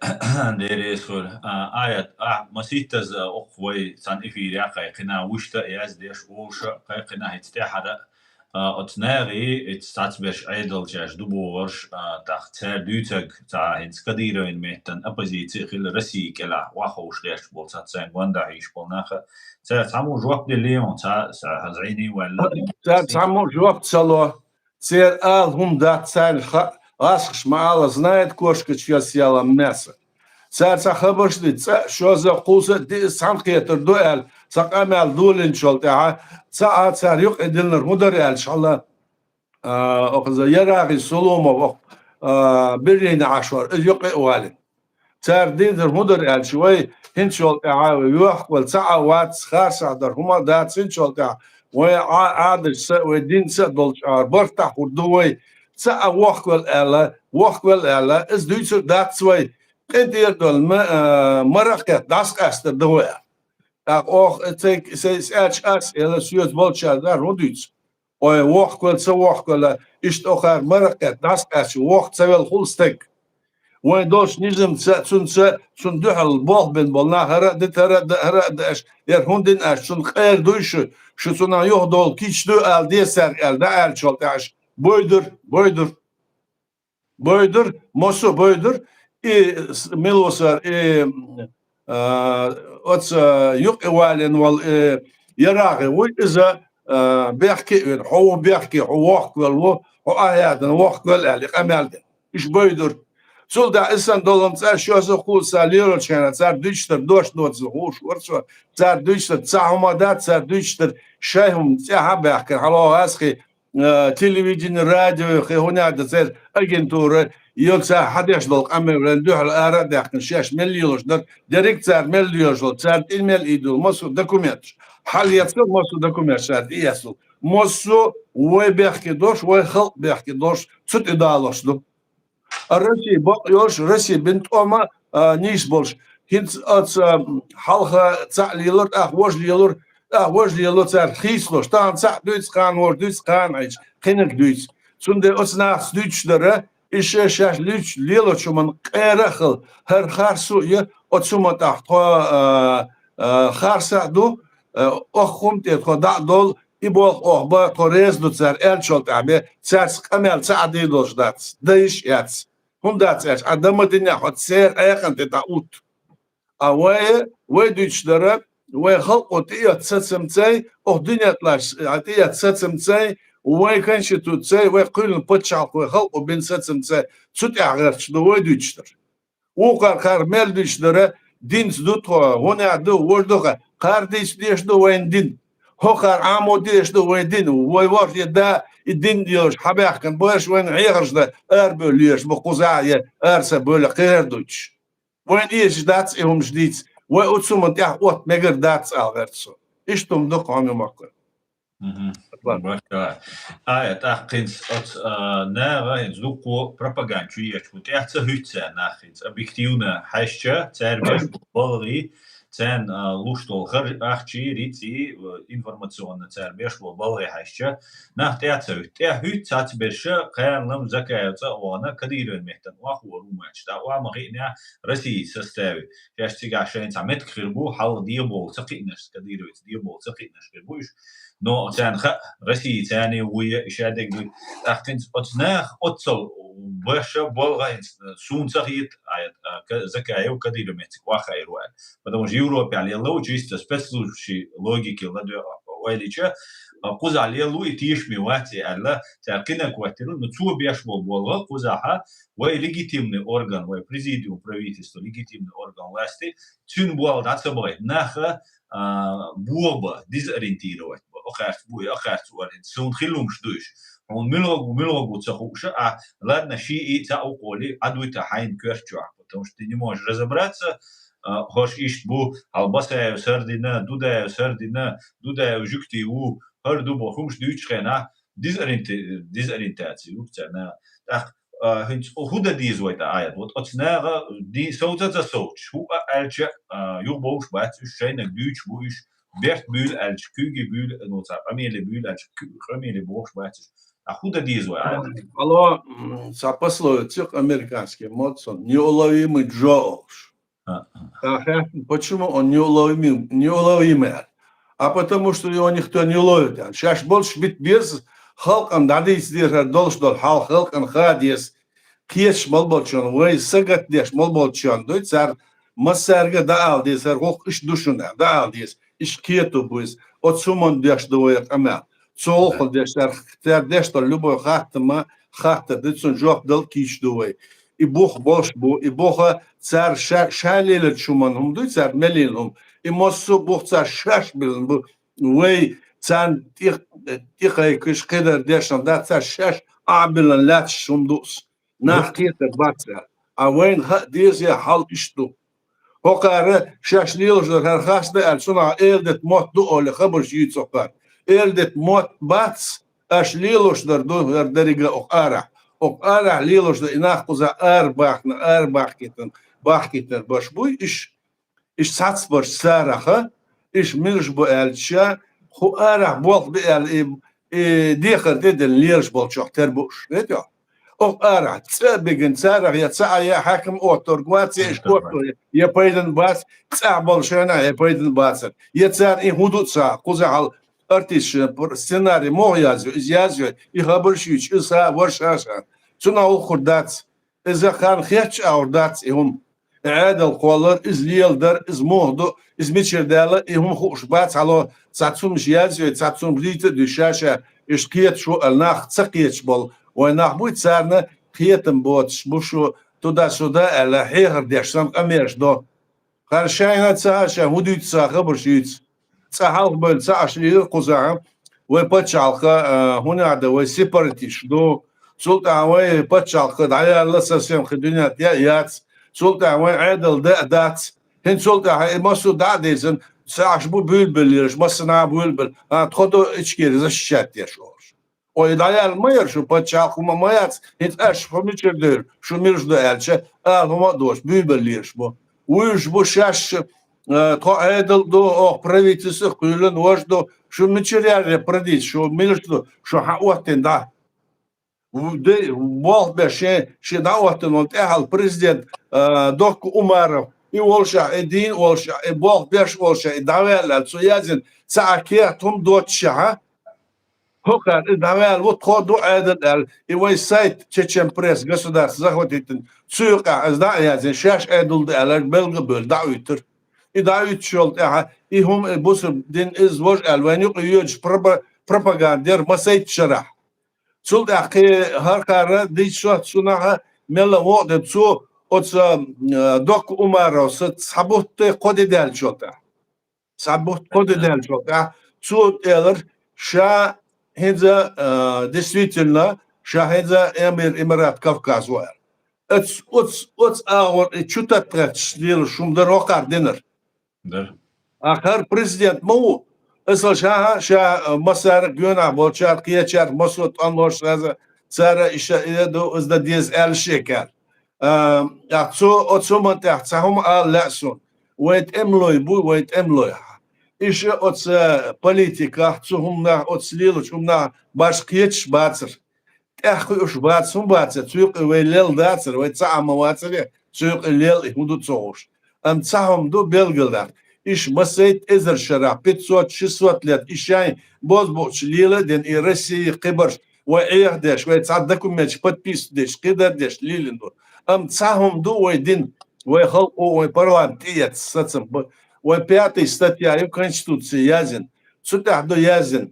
Дера реза хуьлда. А, Аят, а, масийттаза оккху вай цхьана эфирехь кхайкхина, вуьшта а яздеш, олуша а кхайкхина хӀинца тӀаьхьара, а, оцу нахе, эцу цхьацберш Ӏедалчаш ду бохурш, а, тӀаккха цара дуьйцург, цхьа хӀинца Кадыровн меттан оппозици а хилла Россия кӀелахь, охьаховшахь гӀерташ болу цхьацца сайн гондахьийша болу нах а, цара цхьаммо жоп деллий хьуна, цхьа, цхьа хьан зӀене а ваьлла. Цара цхьаммо жоп ца ло. Церан ала хӀума дац царна хаьа, гӀазкхаша ма-аллара, знает кошка, чьё сало мясо. Цара цхьа хабарш дийца, цкъа а, шозза а, кхузза а, диъазза цхьаьнакхетар ду аьлла, цхьа къамел долийначул тӀаьхьа, цхьа а цара юкъе диллинарг хӀун дара аьлча хьала, а, оха иза Ярагъи Сулумов, оха, а, Берлине Ӏаш вара, иза юкъе а валийна. Цара дийцар хӀун дара аьлча, вай хӀинцачул тӀаьхьа вай воьхкавелла цхьа а вац, харцахь дар хӀума а дац хӀинцачул тӀаьхьа, вай Ӏа-, Ӏадатца а, вай динца а долчу агӀор бархӀ тӀаьхьа хир ду вай, цхьа а вохкавелла аьлла, вохкавелла аьлла, иза дуьйцур дац вай, къинтӀера долу ма-, а, маракхетта дӀасакъаьстар ду вай. ТӀаккха оха, э, цайга, сай, ас аьлча ас, эла соьца болчара дар хӀун дуьйцу? Ой, вохкавелла, ца вохкавелла, иштта охара маракхетта дӀасакъаьсташ, вохка ца велла хуьлу стаг. Вайн долчу низамца, цуьнца, цунна дуьхьал болх бина болу нах хӀара а ди, хӀара а ди, хӀара а ди аша, яра хӀунда дина аша, цунна къера дуй шу, шу цунах юхадовла кийча дуй ала деза цаьрга аьлла, дӀааьллачул тӀаьхьа аша, бойдур, бойдур. Бойдур, массо а бойдур, и с-, мила ву сара, и, а, оцу юкъе валийна волу, и, Ярагъи вуй иза, а, бехке а вина, хьо ву бехке, хьо вохкавелла ву, хьо ахьа яздина вохкавелла аьлла, и къамел дина. Иштта бойдур. Цул тӀаьхьа и санна долу цара шозза а, кхузза а лелочу хенахь, цара дуьйцуш дара, дош доцург хууш вара со, цара дуьйцуш дара цхьа хӀума дац, цара дуьйцуш дара шайн хӀума цӀехьа а баьхкина, хьалха гӀазкхий, а, телевидение, радио, кхин хӀун яц, церан агентура, йо, цара хьан деш долу къамелан дуьхьал ара а даьккхина, шаьш мел лелош дара, дерриг а цара мел лелош долу, цара тӀе мел ийдолу массо а документаш. Хьалъэцна массо а документаш цара тӀеэцна. Массо а вай бехке долуш, вай халкъ бехке долуш, цу тӀе далош ду. А Россия бакъ йолуш, Россия бина тӀом а, а, нийса болуш. ХӀинца оцу, а, хьалха цхьаъ лелора, тӀаккха важа лелора, тӀаккха важа лело цара хийцалуш. Тахана цхьаъ дуьйцу, кхана важа дуьйцу, кхана Ӏийча, кхинарг дуьйцу. Цундела оцу нахаца дуьйцуш дара, и шаьш-шаьш луьйчу лелочу хӀуманна къера а хила, хӀара харцо а я, оцу хӀуманна тӀаккха тхо, а, а, харцахь а ду, а, оха хӀума тӀе тхо дӀа а довла, и болх оха бан тхо реза ду цара аьллачул тӀаьхьа бен, цаьрца къамел ца Ӏадийр долуш дац, дан йиш а яц. ХӀунда аьлча, Ӏа дан ма динехь, хьо церан Ӏекъан тӀе дӀаутта. А вай, вай дуьйцуш дара, вай халкъо тӀеэцна сацамцай, оха дуьнен тӀехь лаьцна, а, тӀеэцна сацамцай, вай конституций, вай кхоьллина пачхьалкх, вай халкъо бина сацамцай, цу тӀехь гӀерташ ду вай дуьйцуш дара. Вукхара кхара мел дуьйцуш дара, динца ду тхо, хӀунда ду, важа ду, кхара дийца дезаш ду вайна дин. ХӀокхара Ӏамо дезаш ду вайн дин, вай ворхӀе да и дин йолуш хьабаьхкина бу аша, вайна хьехарш дан арабевлла лелаш бу кхузахь а, я ара ца бевлла кхерар дуьйцуш. Вайна эшаш дац и хӀумаш дийца, вай оцу хӀуманна тӀехь отта мегар дац ала гӀерта со. Иштта хӀума ду-кх, хьоме махкахой. Мгм. Баркалла. Ай, тӀаккха хӀинца оцу, а, наха хӀинца дуккха пропаганда чу ечу, тӀехь ца хӀуьтту цара нах хӀинца объективно хьаьжча, цара беш болу балгӀий, царна, а, луш долу хар-, ахчий, рицкъий, а, информационно цара беш болу балгӀий хьаьжча, нах тӀехь ца хӀуьтту. ТӀехь хӀуьтту цхьацберш, кхарнам Закаев цӀа а вахана, Кадыровн меттан охьахуур ву моьттуш. ТӀаккха охьа ма хиъна Россия составе. Шаьш цигахь шайна цхьа меттиг хир бу, хьалха деболу ца кхиънарш, Кадыровца деболу ца кхиънарш хир бу уьш. Но царна хаьа, Россия царна вуй, и шадерг дуй. ТӀаккха хӀинца оцу наха оццал баша болгӀа хӀинца суна ца хета, а, а, Ка-, Закаев Кадыровн меттиг охьахиъна ву аьлла. Потому что Европехь лелла ву чисто спецслужбашийн логике ладоь-, ойла йича, а, кхузахь лелла ву и тешаме вац и аьлла, цара кхинарг хӀоттийна, но цо беш болу болгӀа кхузахь вай легитимный орган, вай президиум, правительство, легитимный орган власти, цуьнан болх дӀа ца бахийта, нах, а, бохабан, дезориентировать бан, охьарца бу и, охьарца ву аьлла, суна хилла хӀумаш ду уьш. Хьуна муьлхарг ву, муьлхарг ву ца хууш, а, ладно, шиъ, цхьаъ ву кхоллий, Ӏадуьйту хьайна коьртачохь, потому что ты не можешь разобраться, а, хӀорш иштта бу, хьал Басаев сардина, Дудаев сардина, Дудаев жуьгтий ву, хӀара ду бо хӀумаш дуьйцучу хенахь, дезориенти-, дезориентаци ю царна. ТӀаккха, а, хӀинца хӀу дан деза вай тӀе Ӏайта? Вот оцу наха ди-, совца а ца совцуш, хӀу а аьлча, а, юхабовш бац уьш, шайнаг дуьйцуш бу уьш, берт буьйла аьлча, куьйги буьйла, ну, цхьа къамеле буьйла аьлча, ку-, къамеле бохуш бац уьш. А хӀу дан деза вай Ӏайта? Алло, м, цхьа пословица ю американский мод сон, неуловимый Джо олуш. А, а. Ткъа хаьттина, почему он неуловимый, неуловимый аьлла? А потому что его никто не ловит аьлла. Шаьш болуш бита беза, халкъана дӀадийца деза хӀара долуш долу хьал, халкъана хаа деза, кхеташ мел болчунна, вай сагатдеш мел болчунна дуй, цара массаьрга а дӀаала деза, хӀара гӀуллакх иштта ду шуна аьлла, дӀаала деза, иштта кхето бу иза, оцу хӀуманна деш ду вай къамел. Цу гӀуллакхана деш, цара, цара деш долу любой хаттама, хаттар ду, цунна жоп дала кийча ду вай. И бух болуш бу, и буха цара ша, ша лелачу хӀуманна хӀума дуй, цара мел йина хӀума. И массо а бух цара шаьш биллина бу. Вай царна тӀе-, тӀекхайкхаш, кхидӀа дешна дац, цара шаьш Ӏа биллина лаьтташ хӀума ду ас. Нах кхетар бац аьлла. А вайна хаа деза хьал иштта ду. ХӀокхара шаьш лелаш дар хӀара хас дан аьлла, цунах эладита мотт ду олий хабарш юьйцу хӀокхара. Эладита мотт бац, аша лелаш дар ду хӀара деррига а хӀокху арахь. ХӀокху арахь лелаш дар и нах кхузахь арабахна, арабахкийтина, бахкийтина баш буй иш. Иш цхьацбарш цараха, иш милаш бу аьлча, хӀу арахь болх бе аьлла, и, и дехар де делла лелаш болчох тера бу уьш, хетий хьо? Оха арахь цӀа а бигина царах я цхьа а я хьаькам оттург вац, я иш оттор, я пайдан бац, цӀахь болу шайна я пайдан бацар. Я цара и хӀун ду ца, кхузахьал артист шен пр-, сценарий муха язйо, иза язйо, и хабарш юьйцу, иза ша вара ша-ша. Цунах ухур дац. Иза хан хетча а гӀур дац и хӀума. И Ӏедал кхоллар, иза леладар, иза муха ду, иза мичара даьлла, и хӀума хууш бац хьало, цхьа цумаш язйой, цхьа цумаш дийца а дуьйш ша-ша, иштта кхеташ ву аьлла нах ца кхеташ болу. Вай нах буй царна кхетам боцуш бу шу, туда-сюда аьлла, хьехар деш санна къамелаш до. Хара шайна ца а, ша хӀун дуьйцу ца хабарш юьйцу. Цкъа хьалха бевлла ца Ӏаш лелира кхузахь, вай пачхьалкха, а, хӀун аьлла, вай сепаратисташ ду. Цул тӀаьхьа вай пачхьалкха дӀаяьлла совсем кхин дуьнен тӀе а яц. Цул тӀаьхьа вай Ӏедал де а дац. ХӀинца цул тӀаьхьа и массо а дӀа а дийцина, ца Ӏаш бу буьйлабеллераш, массанхьа а буьйлабелла. А, тхо ду Ичкери защищать деш олуш. Ой, дӀаяьлла ма яра шу пачхьалкх, хӀума ма яц, хӀинца аша хӀу мичара девр, шу милаш ду аьлча, ала хӀума а доцуш, буьйбаллераш бу. Вуьйш бу шаьш, э, тхо Ӏедал ду, оха правительство кхуьйлан, важа ду, шу мичара яьлла продить, шу милаш ду, шу хьан оттина дӀа. Ву-, де-, болх беш шен, шен дӀаоттина волу тӀаьхьал президент, э, Докку Умаров, и волшахь, и дийна волшахь, и болх беш волшахь, и дӀаваьлла, цо язйина, ца а кехат хӀума доццушехьа, ХӀокхара и дӀаваьлла ву, тхо ду Ӏедал аьлла, и вай сайт Чечен Пресс государство захватитина, цу юкъахь иза дӀа а яздина, шаьш Ӏедал ду аьлла, белга а бевлла, дӀа а уьттура. И дӀа а уьттуш йолу тӀаьхьа, и хӀума, и бусурба дин иза важа аьлла, вайн юкъа йоьдуш пропа-, пропаганда яра масайтта шарахь. Цул тӀаьхьа кхин хӀара хӀара дийцча, цунах мелла вокъа де, цо оцу, э, Докку Умаровс цхьа бутт кхо де даьллачул тӀаьхьа. Цхьа бутт кхо де даьллачул тӀаьхьа цо элира, ша хӀинца, а, действительно, ша хӀинца эмир Имарат Кавказ ву аьлла. Оц, оц, оц агӀор и чу таттахьаьрчаш лелаш хӀума дара хӀокхара динара. Дара. А хӀара президент ма ву. Асал ша, ша, а, массара а гоьнахь болчара, кхечара, массо а тӀом лош саза, цара иша, и ду, иза дан деза аьлла шекара. А, а цо, оцу хӀуманна тӀехь цхьа хӀума ала лаьа суна. Вай тӀемалой бу, вай тӀемалой. Иша оцу политиках, цу хӀуманах, оцу лелачу хӀуманах баш кхеташ бацара. ТӀаьхьа кхуьуш бац, хӀун бацара, цу юкъе вай лел дацара, вай цхьа а ма вацара, цу юкъе лел и хӀун ду ца хууш. Амма цхьа хӀума ду белгалдаккха. Иша масайтта эзар шарахь, пятьсот, шестьсот лет, и шайн бозбуунчаш лела а дина, и Россия, кхибарш, вай Ӏехадеш, вай цхьа документаш подписывать деш, кхидӀа деш лелина ду. Амма цхьа хӀума ду вай дин, вай халкъо, вай парламент тӀеэцна сацам ба. Вай пятая статья ю Конституции яздина. Цу тӀехь ду яздина.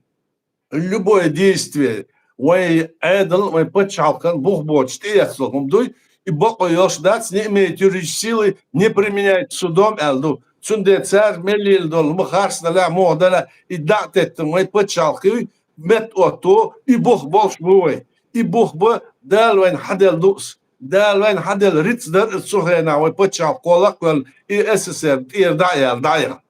Любое действие, вай Ӏедал, вай пачхьалкхан бух боцуш тӀеэцна хӀума дуй, и бакъо йолуш дац, не имеет юридической силы, не применяется судом аьлла ду. Цундела цара мел лела долу хӀума харц далахь, муха далахь, и дӀа а теттина, вай пачхьалкх юй, меттаотто, и бух болуш бу вай. И бух бан Дала вайна хьаделла ду ас. Дала вайна хьаделла рицкъ дар, цу хенахь вай пачхьалкх кхоалгӀа а кхоьллина, и С С С Р тӀера дӀа а яьлла, дӀа а яьлла.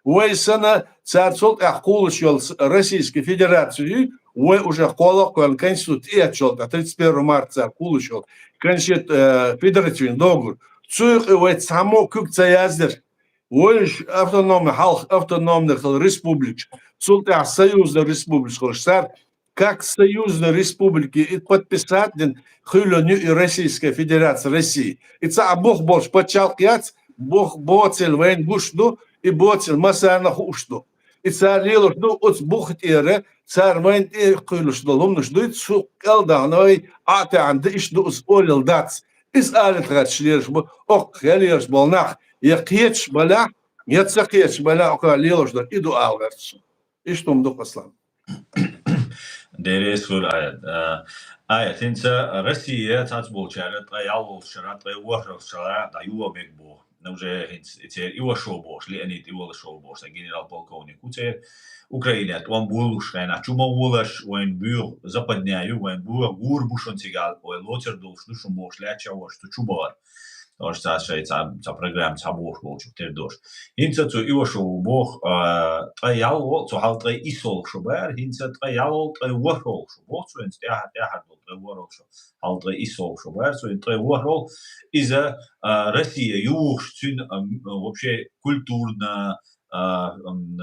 Вай санна, цара цул тӀаьхьа кхуллуш йолу с-, Российский Федераци, вай уже кхоалгӀа а кхоьллина, Конституци тӀеэцначул тӀаьхьа, тридцать первого марта цара кхуллуш йолу Конститу-, э, федеративный договор. Цу юкъе вай цхьаммо а куьг ца яздира. Вайш автономный хьалха, автономный хилла республикаш, цул тӀаьхьа союзный республикаш хилла. Цара как союзные республики и подписать дина, хуьлун ю и Российская Федерация России. И цхьа а бух болуш пачхьалкх яц, бух боцийла вайна гуш ду, и боцийла массарна а хууш ду. И цара лелош ду, оцу буха тӀера цара вайна тӀе кхуьйлуш долу хӀуманаш дуй, цу кӀел дахана вай Ӏа а таьӀна дан иштта ду, иза олийла дац. Иза алийта гӀерташ лелаш бу, оккха лелаш болу нах, я кхеташ балахь, я ца кхеташ балахь, оккха лелаш дар и ду ала гӀерташ. Иштта хӀума ду, Аслан. Деррис хуьлу, Аят. А, Аят, хӀинца Россия цхьацболчара ткъе ялхолгӀачу шарахь, ткъе ворхӀалгӀачу шарахь дӀайо мега боху. Ну, уже хӀинца церан Ивашов бохуш, Леонид Ивашов бохуш, генерал-полковник ву церан. Украинехь тӀом болалуш хенахь чу ма волаш, вайн буьйху западня ю, вайн буьйху гур бу шуна цигахь, вай лоцур долуш ду шуна бохуш, лаьтташ а волуш цу чу бахара. Ош цхьа шайн цхьа, цхьа программа цхьа бохуш болчух тера дош. ХӀинца цу Ивашов боху, а, ткъе ялхо, цу хьал ткъе иссолгӀа шо бара, хӀинца ткъе ялхо, ткъе ворхӀолгӀа шо боху цо, хӀинца тӀаьхьа, тӀаьхьара долу ткъе ворхӀолгӀа шо, хьал ткъе иссолгӀа шо бара, цо хӀинца ткъе ворхӀолгӀа. Иза, а, Россия юхуш цуьнан, а, м, вообще культурно, а, м,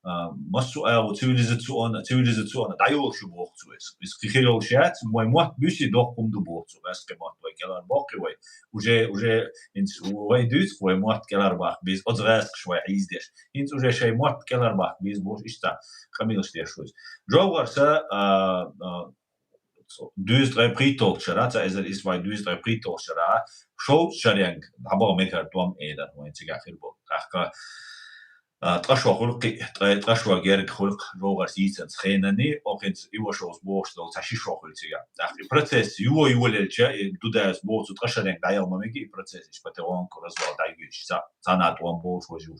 а, массо а агӀо цивилизационно, цивилизационно дӀайолуш ю боху цо иза. Иза кхин хир йолуш яц, вай мотт буьсий доккха хӀума ду боху цо, гӀаьскхи мотт вай кӀелхьарбоккхий вай. Уже, уже хӀинца вай дуьйцу, вай мотт кӀелхьарбаккха беза, оцу гӀаьскхаша вай хьийзадеш. ХӀинца уже шайн мотт кӀелхьарбаккха беза бохуш, иштта къамелаш деш ву иза. ЖовгӀарса, а, а, дуьйцу ткъе пхийтталгӀачу шарахь, цхьа эзар исс бӀе дуьйцу ткъе пхийтталгӀачу шарахь, шовзткъа шаренга дӀабаха мегар тӀом элира вайн цигахь хир болу. ТӀаккха, а, ткъа шо хуьлу кхин, ткъе, ткъа шо герга хуьлу жовгӀарс йийцинчу хенахь, оха хӀинца Ивашовс бохуш долу цхьа ши шо хуьлу цигахь. ТӀаккха и процесс юха йолаелча, и Дудаевс боху цу ткъа шаренга дӀаяла ма мегий, и процесс иштта потихоньку развал дӀайоьдуш, цхьа, цхьана а тӀом болуш ваза ю.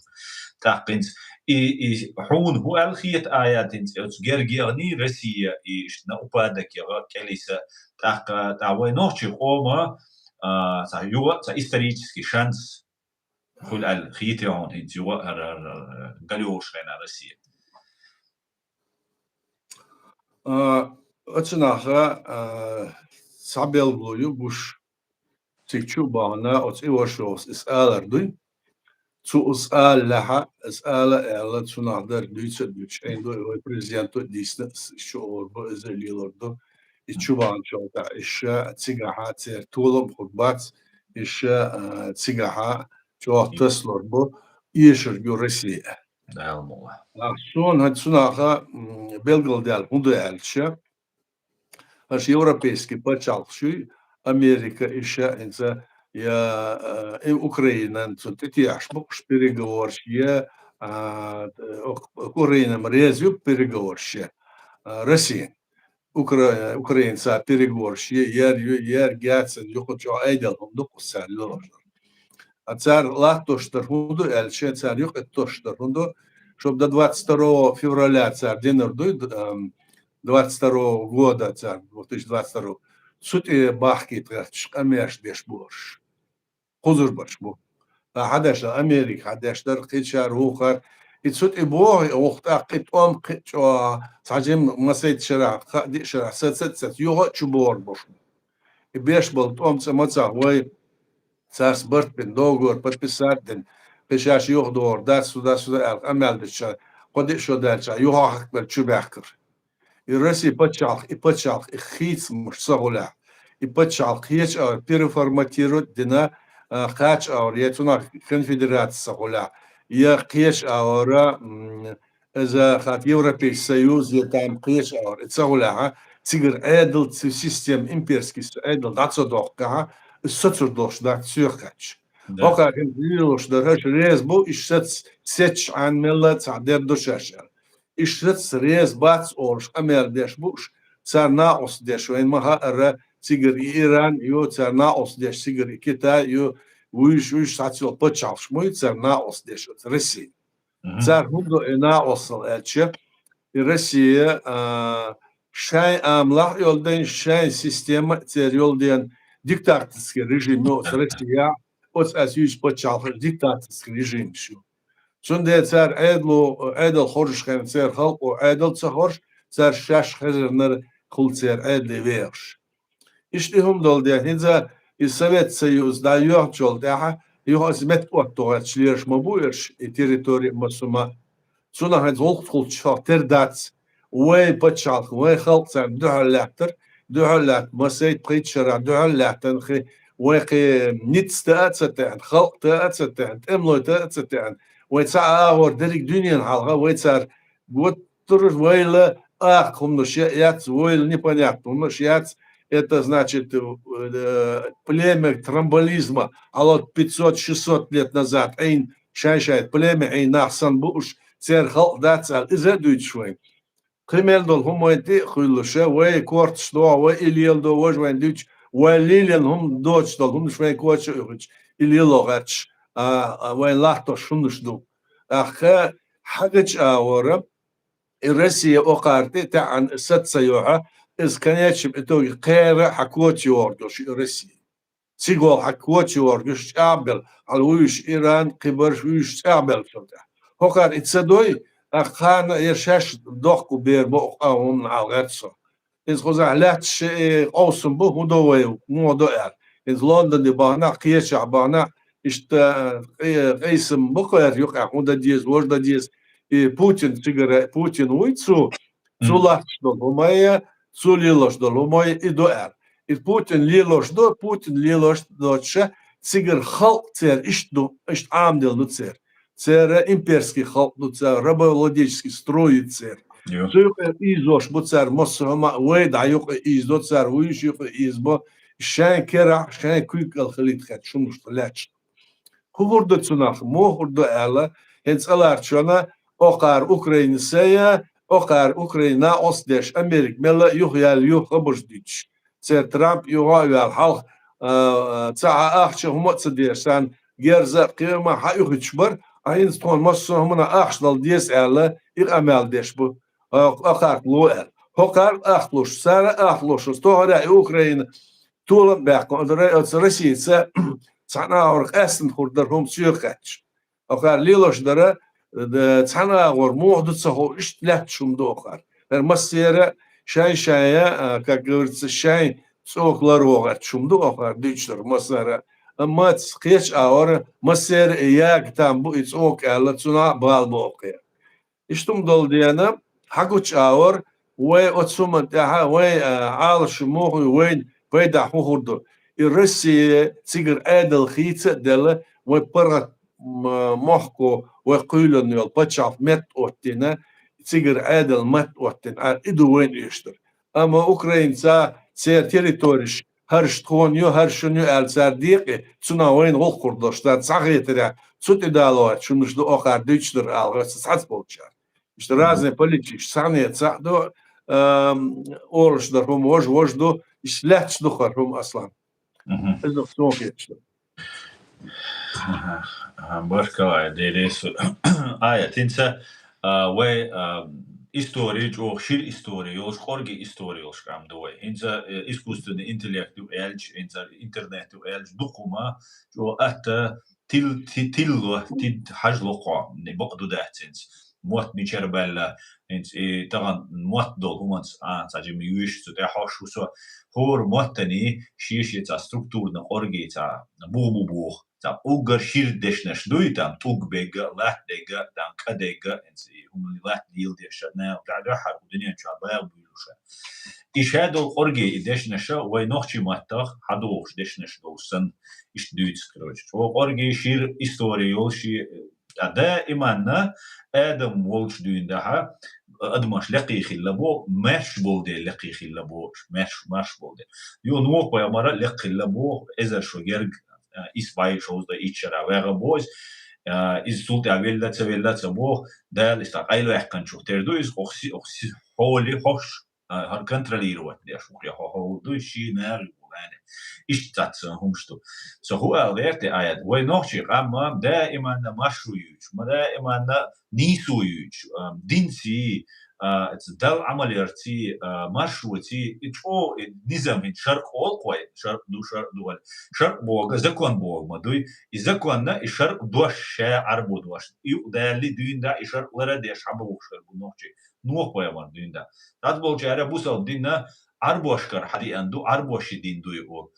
ТӀаккха хӀинца и, и хьуна хӀун аьлла хета, Аят, хӀинца оцу герга яхний Россия, и иштта на упадок яха кӀелиса, тӀаккха, тӀаккха вай нохчийн къоман, а, цхьа юха а цхьа исторический шанс хуьлу аьлла хетий хьуна хӀинца юха а хӀара, хӀара, хӀара галъёвуш хенахь Россия? А, оцу наха, а, цхьа белгало ю гуш, цига чу а бахана, оцу Ивашовс иза алар дуй. Цо иза алалехьа, иза ала а аьлла, цунах дара дуьйцу а дуьйцуш, айна ду, вай президенто а дийцина, иза чу олур бу, иза а лелор ду. И чу баханчул тӀаьхьа, иша цигахьа церан толам а хург бац, иша, а, цигахьа чӀогӀа таслур бу, эшург ю Россия. Дала мукъ лахь. А, суна хӀан цунаха, м, белгалдаьлла хӀун ду аьлча, аша европейский пачхьалкхаш ю, Америка, иша, хӀинца, я, а, и Украинан цу тӀетехьаш бу, уьш переговорш я, а, Украинам реза ю переговорш я, а, Россин. Укра-, Украинца переговорш я, яр ю, яр гацан юха чӀо айдал хӀума ду кху цара лелош дар. А цара латтош дар хӀун ду аьлча, цара юкъа тосуш дар хӀун ду, шоб до двадцать второго февраля цара динар дуй, д-, ам, двадцать второго года цара, две тысячи двадцать второго. Цу тӀе бахкийта гӀерташ къамеш деш бу уьш. Кхузур барш бу. Ткъа хьан деш дар, Америка хьан деш дар, кхечара, вухара. И цу тӀе боху, и вух тӀаккха и тӀом кхин а чӀогӀа, цхьа жимма масайтта шарахь, кхаа-диъ шарахь, саца а саца, юха а чу бохур бу шуна. И беш болу тӀом цӀа мацах вай, царца барт бина, договор подписать дина, кхин шаьш юха догӀур дац, сюда, сюда аьлла, къамел дича, кхо-диъ шо даьлча, юха хьакбелла чу баьхкар. И Россия пачхьалкх, и пачхьалкх, и хийцамаш ца гӀулехь, и пачхьалкх кхеча агӀор переформатировать дина, а, кхача агӀор, я цунах конфедерация ца гӀулехь, я кхеча агӀора, м, иза хатта Европейский Союз, я там кхеча агӀор, и ца гӀулехьа, цигара Ӏедал, цу система имперский Ӏедал дӀа ца доккхахьа, и сацур долуш дац соьх кхаьчча. Да. Оха хӀинца лелош дар, хӀаша реза бу, и сац-, сецча Ӏан мелла цхьа дер ду шаьш аьлла. И сац реза бац олуш къамел деш бу уьш, цара накъост деш вайна ма хаъара, цигара и Иран ю, цара накъост деш цигара и Китай ю, вуьйш, вуьйш схьацвелла пачхьалкхаш ма ю, цара накъост деш оцу Россия. Мгм. Цара хӀун до и накъостал аьлча, и Россия, а, шайн амалах а йолу дайн, шайн система а церан йолу ден, диктаторский режим ю оцу Россия, оцу ас юьйцу пачхьалкхаш диктаторский режимаш ю. Цундела цара Ӏедало, Ӏедал хоржуш хенна церан халкъо Ӏедал ца хоржуш, цара шаьш хезарнара хуьлу церан Ӏедале вехаш. Иштта и хӀума долу дела, хӀинца и Совет Союз дӀайоьхначул тӀаьхьа, юха аса метта отто гӀерташ лераш ма бу ерш, и территори а массо а ма. Цунах хӀинца гӀуллакх хуьлучохь тера дац. Вай пачхьалкх, вай халкъ царна дуьхьал лаьттара, дуьхьал лаьтта, масейтта пхийтта шарахь дуьхьал лаьттана хи, вай кхин ницкъ та а ца таьӀна, халкъ та а ца таьӀна, тӀемалой та а ца таьӀна, вай цхьа а агӀор дерриг дуьненан хьалха, вай цара гуттар а вайла акха хӀуманаш яц, вайла непонятно хӀуманаш яц. Это значит, э, племя транбализма, а вот пятьсот-шестьсот лет назад, Ӏийна шайн-шайн племя Ӏийна нах санна бу уьш, церан халкъ дац аьлла, иза а дуьйцуш вайна. Кхин мел долу хӀума вайн тӀе а хуьллуша, вай корташ дохьу, вай и леладо, важа вайн дуьйцуш, вай лелийна хӀума доцуш долу хӀуманаш вайн коча а юьхуьйтуш, и лело гӀерташ, а, а, вайн латтош хӀуманаш ду. ТӀаккха хьагача агӀора, и Россия окхарта тӀе таьӀна саца йохьа, иза в конечном итоге кхера хьан коча йогӀург йолуш и Россия. Цигахь хьан коча йогӀург йолуш чӀагӀбелла, хьан вуьйш Иран, кхибарш вуьйш чӀагӀбелла цунна тӀехь. ХӀокхара и ца дой, тӀаккха кхана я шаьш дохко бер боху къа хӀуманна Ӏа гӀерта со. Иза кхузахь лаьтташ и къовсам бу, хӀун до вай, муха до аьлла. Иза Лондоне бахана, кхечахь бахана, иштта къе-, къийсам бу кхара юкъахь, хӀун дан деза, важа дан деза. И Путин цигара, Путин вуй цу, цу латташ долу хӀумай, цу лелош долу хӀумай и до аьлла. И Путин лелош до, Путин лелош доцуша, цигара халкъ церан иштта ду, иштта Ӏамаделла ду церан. Церан имперский халкъ ду церан, рабовладельческий строй ю церан. Цу юкъа ийзош бу цара массо а хӀума, вай дӀа юкъа ийзадо цара, вуьйш юкъа ийзабо, шайн керахь, шайн куьйга кӀал хилийта хетта шумушта лаьтташ. ХӀун хӀур ду цунах, муха хӀур ду аьлла, хӀинца цӀа ларчонна, окхара Украина сая, окхара Украина накъост деш, Америка мелла а юха яьлла ю хабарш дуьйцуш. Церан Трамп юха а ваьлла хьалха, а, а, цхьа а ахча хӀума а ца деш, царна герза а, кхин а ма хьан уьхуьйтуш бара, а хӀинца тхуна массо а хӀуманах ахча дала деза аьлла, и къамел деш бу, а, акхархло аьлла. ХӀокхара ахлуш, цара ахлуш, тохара и Украина толам а баьккхина, оцу Ра-, оцу Россица цхьана агӀор къаьстина хӀур дара хӀума соьга кхаьчча. Акхара лелош дара, д-, цхьана агӀор муха ду ца хо, иштта лаьтташ хӀума ду акхара. ХӀара массера шайн-шайн, а, как говорится, шайн цӀока ларвогӀарчу хӀума ду акхара дуьйцуш дара массара. Амма ц-, кхечу агӀора массера и яга там бу и цӀока аьлла, цунах а бала боху кхера. Иштта хӀума долу дена, хьагучу агӀор, вай оцу хӀуманна тӀехьа, вай, а, Ӏалашо муха ю, вайн пайдахь хӀун хӀур ду. И Россия цигара Ӏедал хийца а делла, вай паргӀат, м-, мохко, вай кхоьлина йолу пачхьалкх метта оттина, цигара Ӏедал метта оттина, а, и ду вайна оьшуш дара. Амма украинца церан территориш хӀорш тхуна ю, хӀорш шуна ю аьлла цара декъе, цунах вайна гӀуллакх хӀур долуш дац, цхьа хетарехь, цу тӀе далош хӀуманаш ду акхара дуьйцуш дара ала гӀо ца цхьацца болчара. Иштта разные политикаш, цхьаьна цхьаъ ду, ам, олуш дара хӀума, важа, важа ду, иштта лаьтташ ду хӀара хӀума, Аслан. Иза суна хеташ ду. Аха, аха, баркалла, Дересу. Ая, тинца, а, вай, а, история чӀогӀа шира история йолуш, кӀорге история йолуш къам ду вай. ХӀинца, э, искусственный интеллект ю аьлча, хӀинца интернет ю аьлча, дукха хӀума чӀогӀа атта тил-, ти-, тилло, тид хьажло кхо, не бакъ ду дац хӀинца. Мотт мичара баьлла, хӀинца и тахана мотт долу хӀуманца, а, цхьа жима юьйш цу тӀехь хьош хӀу со. ХӀора моттани шен-шен цхьа структурна кӀорге цхьа бух бу боху. Цхьа уггар шира дешнаш дуй, там тӀулг бегга, латта дегга, там кӀа дегга, хӀинца и хӀуманийн латта лела деш, наха тӀехь дуьххьара дуьнен чохь баха буьйлуша. И шадолу кӀорге и дешнаша вай нохчийн маттах хьадогӀуш дешнаш долуш санна, иштта дуьйцу, короче. Чо кӀорге шира история йолуш и, а, даиманна адам волчу дуьйна дахьа, адамаш лекхий хилла бо, маьрш болу дела лекхий хилла бо, маьрш, марш болу дела. Ю Нух пайхамара лекха хилла бо, эзар шо герга, а, исс бӀе шовзткъе итт шара ваьгӀа бо иза, а, иза цул тӀаьхьа велла, ца велла, ца боху, Дала иза къайлаваьккханчух тера ду иза, охси-, охси-, хьоли хьош, а, хӀара контролировать деш ву, я хьо-, хьо-, ду ши нагӀи ву, Иштта цхьацца хӀумаш ду. Со хӀу ала гӀерте аят, вай нохчий къамма даиманна маршо юьйцуш, ма даиманна нийсо юьйцуш, а, динций, а, ца Далла Ӏамал ярций, а, маршоций, и чӀо, и низам хӀинца шаркъ олу вай, шаркъ ду, шаркъ ду вай. Шаркъ боху закон боху ма дуй, и законна, и шаркъ дош ша Ӏарбо дош. Юкъ далли дуьйна да, и шаркъ лара деш хьабохуш хир бу нохчий. Нохь пайхамар дуьйна да. Цхьацца болчара бусалба динна Ӏарбошкара хьадеана ду, Ӏарбоши дин дуй олу.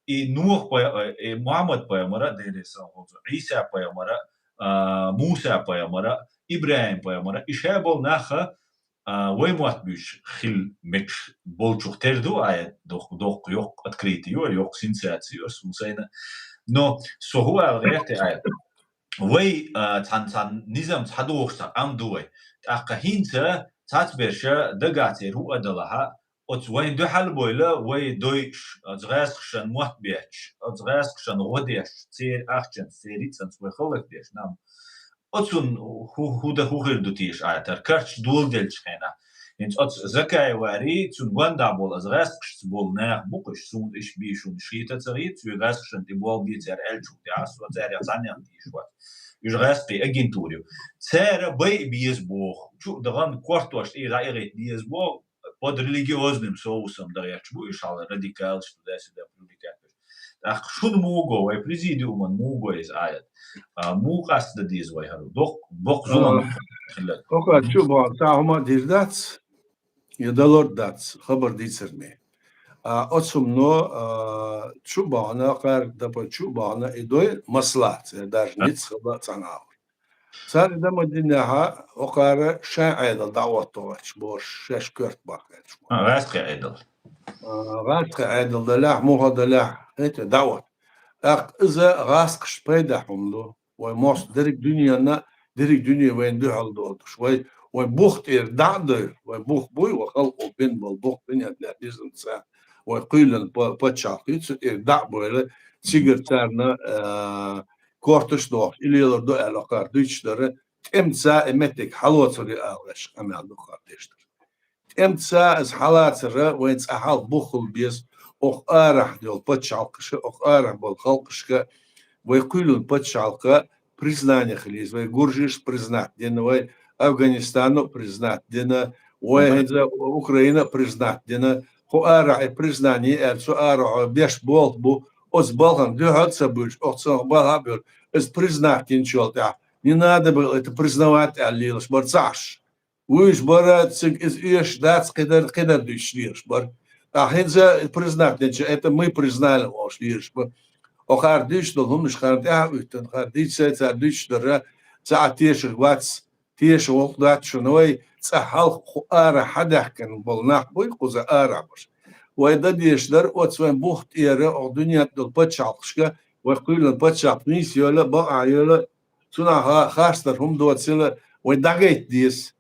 И Нух пай-, э, и Мухьаммад пайхамара, Делера салам хуьлда цунна, Ӏийса пайхамара, а, Муса пайхамара, ИбрахӀим пайхамара, и ша болу наха, а, вай мотт буьйцуш хила мегаш болчух тера ду аят, доккха, доккха, йоккха открытие ю, йоккха сенсация ю, суна сайна. Но со хӀу ала гӀерте аят. Вай, а, цхьана, цхьана низам цхьа дохуш цхьа къам ду вай. ТӀаккха хӀинца цхьацца берша дагахь церан хӀу а далахьа, оцу вайн дуьхьал бойла, вай дойуш, оцу гӀаьскхашан мотт бетташ, оцу гӀаьскхашан гӀо деш, церан ахчанца, церан йицанца вай хӀаллакдеш, нам. Оцун хӀу, хӀу да, хӀу хир ду теша аятар, карчаш доладелча хенахь. ХӀинца оцу Закаевари, цуьнан гондахь болу, аса гӀаьскхашца болу нах бу-кх уьш, суна иштта бийшина шита ца гӀийта, цуьнан гӀаьскхашан тӀе болх бе цара аьллачух тӀехь, аса царах цхьаннех тийша вац. Уьш гӀаьскхийн агентура ю. Цара байа беза боху, чу а дахана кортош тӀе дӀаигӀийта деза боху, под религиозным соусом дагӀерташ бу уьш, хьала радикалаш, туда-сюда привлекать. ТӀаккха шуна муха го, вай президиуман муха го иза аят? А, муха къастадан деза вай хӀара? Доккха, боккха зулам хилар. ХӀокху чу а боху, цхьа хӀума а дийр дац, я далур дац, хабар дийцар ме. А, оцу хӀумано, а, чу а бахана, кхара дапа чу а бахана, и дой маслахьат, я даже ницкъ хила а цхьана агӀор. Цара и дан ма динехьа, хӀокхара шайн Ӏедал дӀаоттаваьлча, бохуш, шаьш коьрта баккхаьлча. А, гӀаьскхийн Ӏедал. А, гӀаьскхийн Ӏедал далехь, муха далехь, хӀета дӀаотта. ТӀаккха иза гӀаскхашна пайда хӀума ду. Вай мостагӀ дерриг дуьненна, дерриг дуьне вайна дуьхьал долуш. Вай, вай бух тӀера дӀа а дойла, вай бух буй, вай халкъо бина болу бух, дуьнен тӀехь низамца, вай кхоьллина па-, пачхьалкх ю, цу тӀера дӀа а бойла, цигара царна, а, кортош а дохуш, и лелар ду аьлла, хӀокхара дуьйцуш дара, тӀемаца и меттиг хьалоцур ю ала гӀерташ къамел ду хӀокхара деш дара. ТӀемаца иза хьалацара вайн цкъа хьалха бух хила беза, оха арахь йолу пачхьалкхаша, оха арахь болу халкъашка, вай кхоьллина пачхьалкха признание хила еза, вай гуржеш признать дина, вай Афганистано признать дина, вай хӀинца Украина признать дина, кху арахь и признание аьлла, цу арахь беш болх бу, оцу балхана дуьхьал а ца буьйлуш, оха цунах балхьа а буьйлу, иза признать динчул тӀаьхьа, не надо было это признавать аьлла лелаш бара ца Ӏаш. Вуьйш бара, цига иза оьшуш дац, кхидар, кхидар дуьйцуш лелаш бара. Ткъа хӀинца признать динчу, это мы признали олуш лелаш бара. Оха хӀара дуьйцуш долу хӀуманаш хӀара тӀаьхьа а уьттан, хӀара дийца цара дуьйцуш дара, ца а тешар вац, теша гӀуллакх дац шуна, вай цкъа хьалха кху арахь хьадаьхкина болу нах буй, кхуза арахь баш. Вай дан дезаш дара, оцу вайн бух тӀера, оха дуьнен тӀе долу пачхьалкхашка, вай кхоьллина пачхьалкх нийса йойла, бакъахьа йойла, цунах ха-, харцдар хӀума доцийла, вай дӀагайта деза.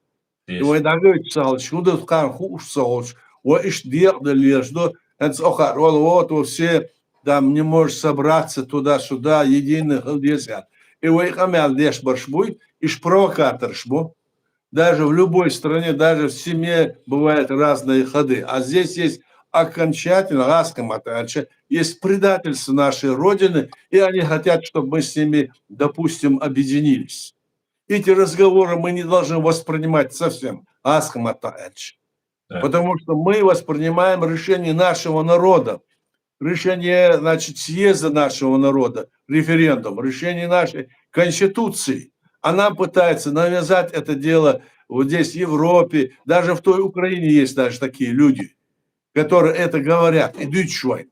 И вай дӀагойтуш ца хилча, хӀун ду кхарна хууш ца хилча, вай иштта декъадала лелаш ду, хӀинца оха а ролла вот, вот все там не может собраться туда-сюда, единый хила деза аьлла. И вай къамел деш барш буй, иш провокаторш бу. Даже в любой стране, даже в семье бывают разные ходы. А здесь есть окончательно, гӀаскхи маттахь аьлча, есть предательство нашей Родины, и они хотят, чтобы мы с ними, допустим, объединились. Эти разговоры мы не должны воспринимать совсем, гӀаскхи маттахь аьлча. Да. Потому что мы воспринимаем решение нашего народа, решение, значит, съезда нашего народа, референдум, решение нашей Конституции. А нам пытаются навязать это дело вот здесь, в Европе, даже в той Украине есть даже такие люди, которые это говорят, идут швай.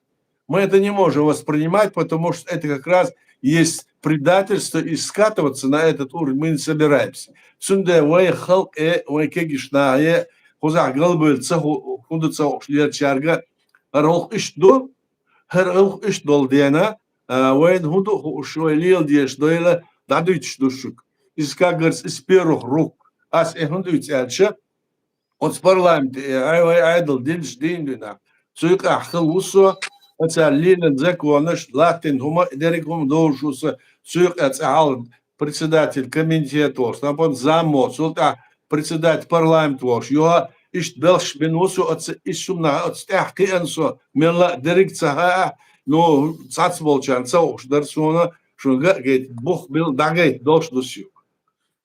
Мы это не можем воспринимать, потому что это как раз есть предательство, и скатываться на этот уровень мы не собираемся. Цундела вай халкъе, вай кегийчу нахе, кхузахь галбевлла ца ху-, хӀунда ца хууш лелачаьрга, хӀара гӀуллакх иштта ду, хӀара гӀуллакх иштта долу дена, а, вайна хӀун ду хууш, вай лела дезаш дойла, дӀадуьйцуш ду шуьга. Иза, как говорится, из первых рук. Ас э хӀунда дуьйцу аьлча, оцу парламенте, э, ай, вай Ӏедал динчу дийна дуьйна. Цу юкъахь хила ву со, оцара лелийна законаш, латтийна хӀума, дерриг хӀума довзуш ву со, цу юкъа цкъа хьалха председатель комитета волуш, там потом зам волуш, цул тӀаьхьа председатель парламента волуш, юха Иштта белш бина ву со оцу, иштта шуна оцу тӀаьхьа кхиъна со, мелла а дерриг ца хаьа, ну, цхьацца болчарна ца хууш дара суна, шуна ган а гайта, бух билла дӀагайта долуш ду соьга.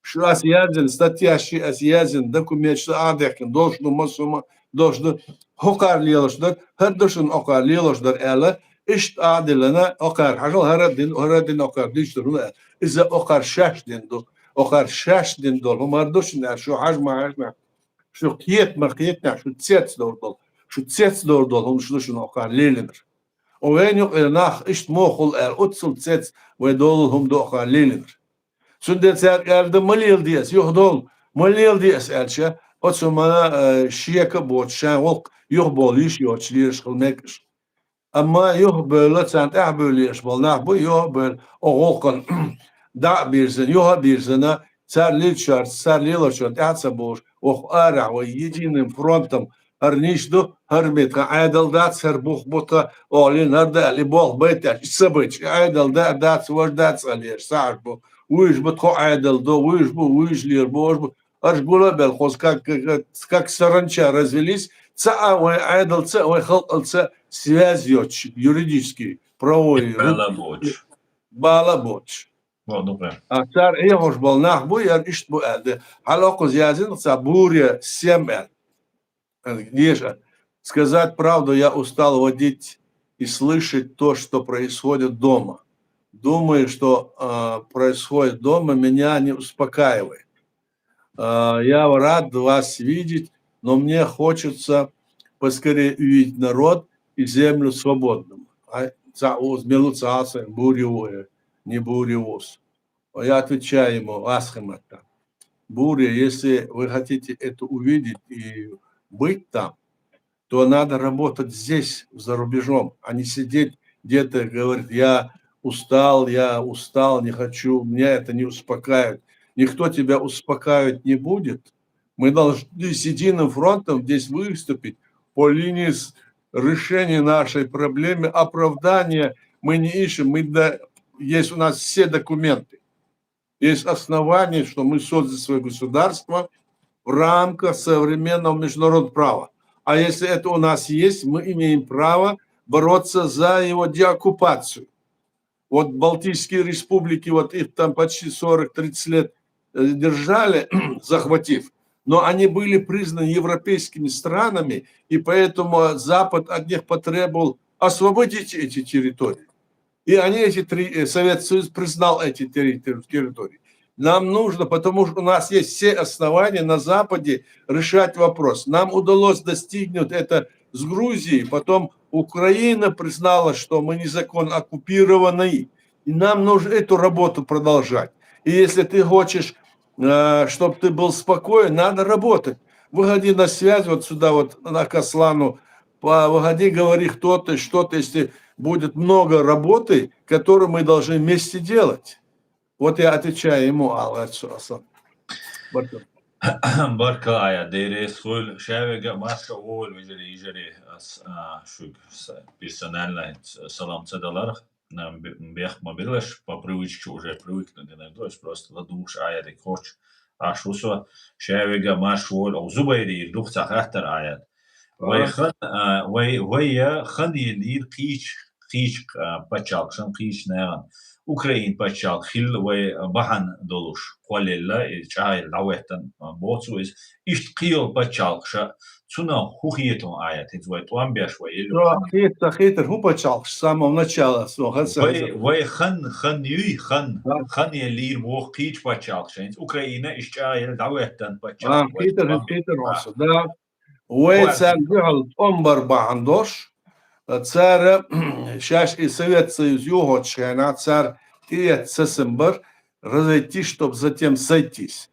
Шу аса яздина статьяш, аса яздина документаш аса а дехкина долуш ду, массо а долуш ду, хӀокхара лелаш дара, хӀара ду шуна хӀокхара лелаш дара аьлла, иштта а диллина, хӀокхара хьажал хӀара а дина, хӀара а дина хӀокхара дуьйцуш дара хӀума аьлла. Иза хӀокхара шаьш дина ду, хӀокхара шаьш дина долу хӀума хӀара ду шуна аьлла, шу хьажа ма хьажа. Шу кхета ма кхетинехь, шу цецдовр долу, шу цецдовр долу хӀумнаш ду шуна хӀокхара лелинарг. О, вайна юкъа нах иштта мохула аьлла, оццул цец вай долу хӀума ду хӀокхара лелинарг. Цундела цаьрга аьлла дан ма леладе аса, юхадовла, ма леладе аса аьлча, оцу хӀуманна, э, шека а боцуш, шайн гӀуллакх юхабовла йиш йоцуш лелаш хила мегаш. Амма юхабевлла, царна тӀаьхьабевлла еш болу нах бу, юхабевлла, оха гӀуллакхана дӀа а бирзина, юха а бирзина, цара лелачарца, цара лелочарна тӀаьхьа ца бовлуш, оха арахь вай единым фронтом хӀара нийса ду, хӀара бен тхан Ӏедал дац, хӀара бух бу тхан, оха лина хӀара да аьлла, и болх байта аьлча, и ца байча, и Ӏедал да а дац, важа дац аьлла еш, ца Ӏаш бу. Вуьйш бу тхо Ӏедал ду, вуьйш бу, вуьйш лер бу, важа бу. Аш гула а бел, хоза как, как, как саранча развелись, ца а вай Ӏедалца а, вай халкъалца а связь йоцуш, юридический, правовой, Бала боцуш. Бала боцуш. Во, ну, прям. А цара Ӏехош болу нах бу, яра иштта бу аьлла. Хьала окхуза яздина цхьа Буря семь аьлла. Э, Геша, сказать правду, я устал водить и слышать то, что происходит дома. Думаю, что, э, происходит дома, меня не успокаивает. Э, я рад вас видеть, но мне хочется поскорее увидеть народ и землю свободным. А, ца уз мелу цааса бури ву, э, не бури вус. Я отвечаю ему, асхиматта. Буря, если вы хотите это увидеть и быть там, то надо работать здесь, за рубежом, а не сидеть где-то и говорить: «Я устал, я устал, не хочу, меня это не успокаивает». Никто тебя успокаивать не будет. Мы должны с единым фронтом здесь выступить по линии с-, решения нашей проблемы, оправдания мы не ищем, мы да-, есть у нас все документы. Есть основания, что мы создали своё государство в рамках современного международного права. А если это у нас есть, мы имеем право бороться за его деоккупацию. Вот Балтийские республики, вот их там почти сорок-тридцать лет, э, держали, захватив, но они были признаны европейскими странами, и поэтому Запад от них потребовал освободить эти территории. И они эти три, э, Совет Союз признал эти терри-, терри-, территории. Нам нужно, потому что у нас есть все основания на Западе решать вопрос. Нам удалось достигнуть это с Грузией, потом Украина признала, что мы незаконно оккупированы, и нам нужно эту работу продолжать. И если ты хочешь, э, чтобы ты был спокоен, надо работать. Выходи на связь вот сюда, вот на Каслану, по-, выходи, говори, кто ты, что ты, если будет много работы, которую мы должны вместе делать. Вот я отвечаю ему, Аллах Расул. Баркалла. Баркалла, Ая, дерес хуйла, шавега, марша воль, вежери, ижери, ас, а, шуг, с-, персонально, с-, салам цадалар, нам бе-, бех мобилаш, по привычке уже привыкнуть, иногда, то есть просто ладуш, Ая, дек хоч, а шусо, шавега, марша воль, о, Зубайри, дух ца хаттар, Ая. Вай Ага. хан, а, вай, вай я хан елир кийч, кийч, а, пачалкшан, кийч наган. Украин пачалк хил вай бахан долуш, кхолелла, и чайл даветтан, а, боцу из. Ишт кийол пачалкша, цуна ху хиетун аят, из вай томбеш вай ил. Со хиет, со хиетар ху пачалкш, с самого начала, со хан, Вай, вай хан, хан юй, хан, Да. хан елир бох кийч пачалкша. Из Украина иш чайл даветтан пачалк. А, вай хиетар, томбеш хиетар вай. Оса, да. Вай Вай. цара дуьхьал тӀом бар бахьана долуш, цара шаьш и Совет Союз юхочу хенахь цара тӀеэцна сацам бар, разойтись, чтоб затем сойтись.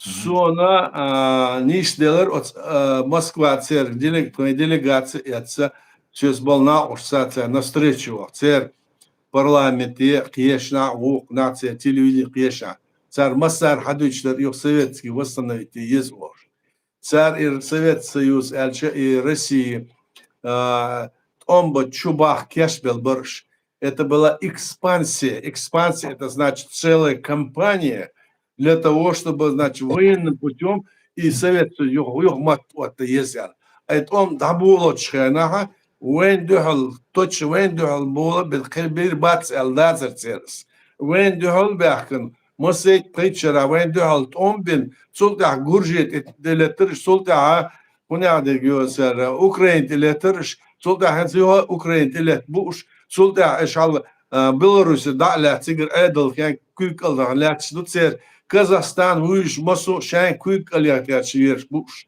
Мгм. Сона, а, нийса делар оцу, а, Москва церан делег-, тхайн делегаци эцна, соьца болу накъош ца цара навстречу ваха, церан парламенте кхешна, вукху нах церан телевидение кхешна. Цара массара хьадуьйцуш дара, юха советский восстановить еза олуш. Цара и Совет Союз аьлча, и Россия, а, тӀом бан чу баха кечбелла бараш. Это была экспансия. Экспансия, это значит целая кампания для того, чтобы, значит, военным путём И советский юха, юха мотт отта еза аьлла. Ай тӀом дӀаболочу хенахь, вайн дуьхьал, точно вайн дуьхьал бола бен кхин бийр бац аьлла дацара церас. Вайн дуьхьал баьхкина, масейтта пхийтта шарахь вайн дуьхьал тӀом бина, цул тӀаьхьа Гуржи тӀе леттараш, цул тӀаьхьа, хӀун аьлла дерг йоцара, Украина тӀе леттараш, цул тӀаьхьа хӀинца юха Украина тӀе летта бу уьш, цул тӀаьхьа аша хьал а, Беларуси дӀа а лаьцна, цигара Ӏедал хен куьйга кӀал дахьана лаьтташ ду церан. Казахстан вуьйш массо а шайн куьйга кӀал яхкаьрча ераш бу уьш.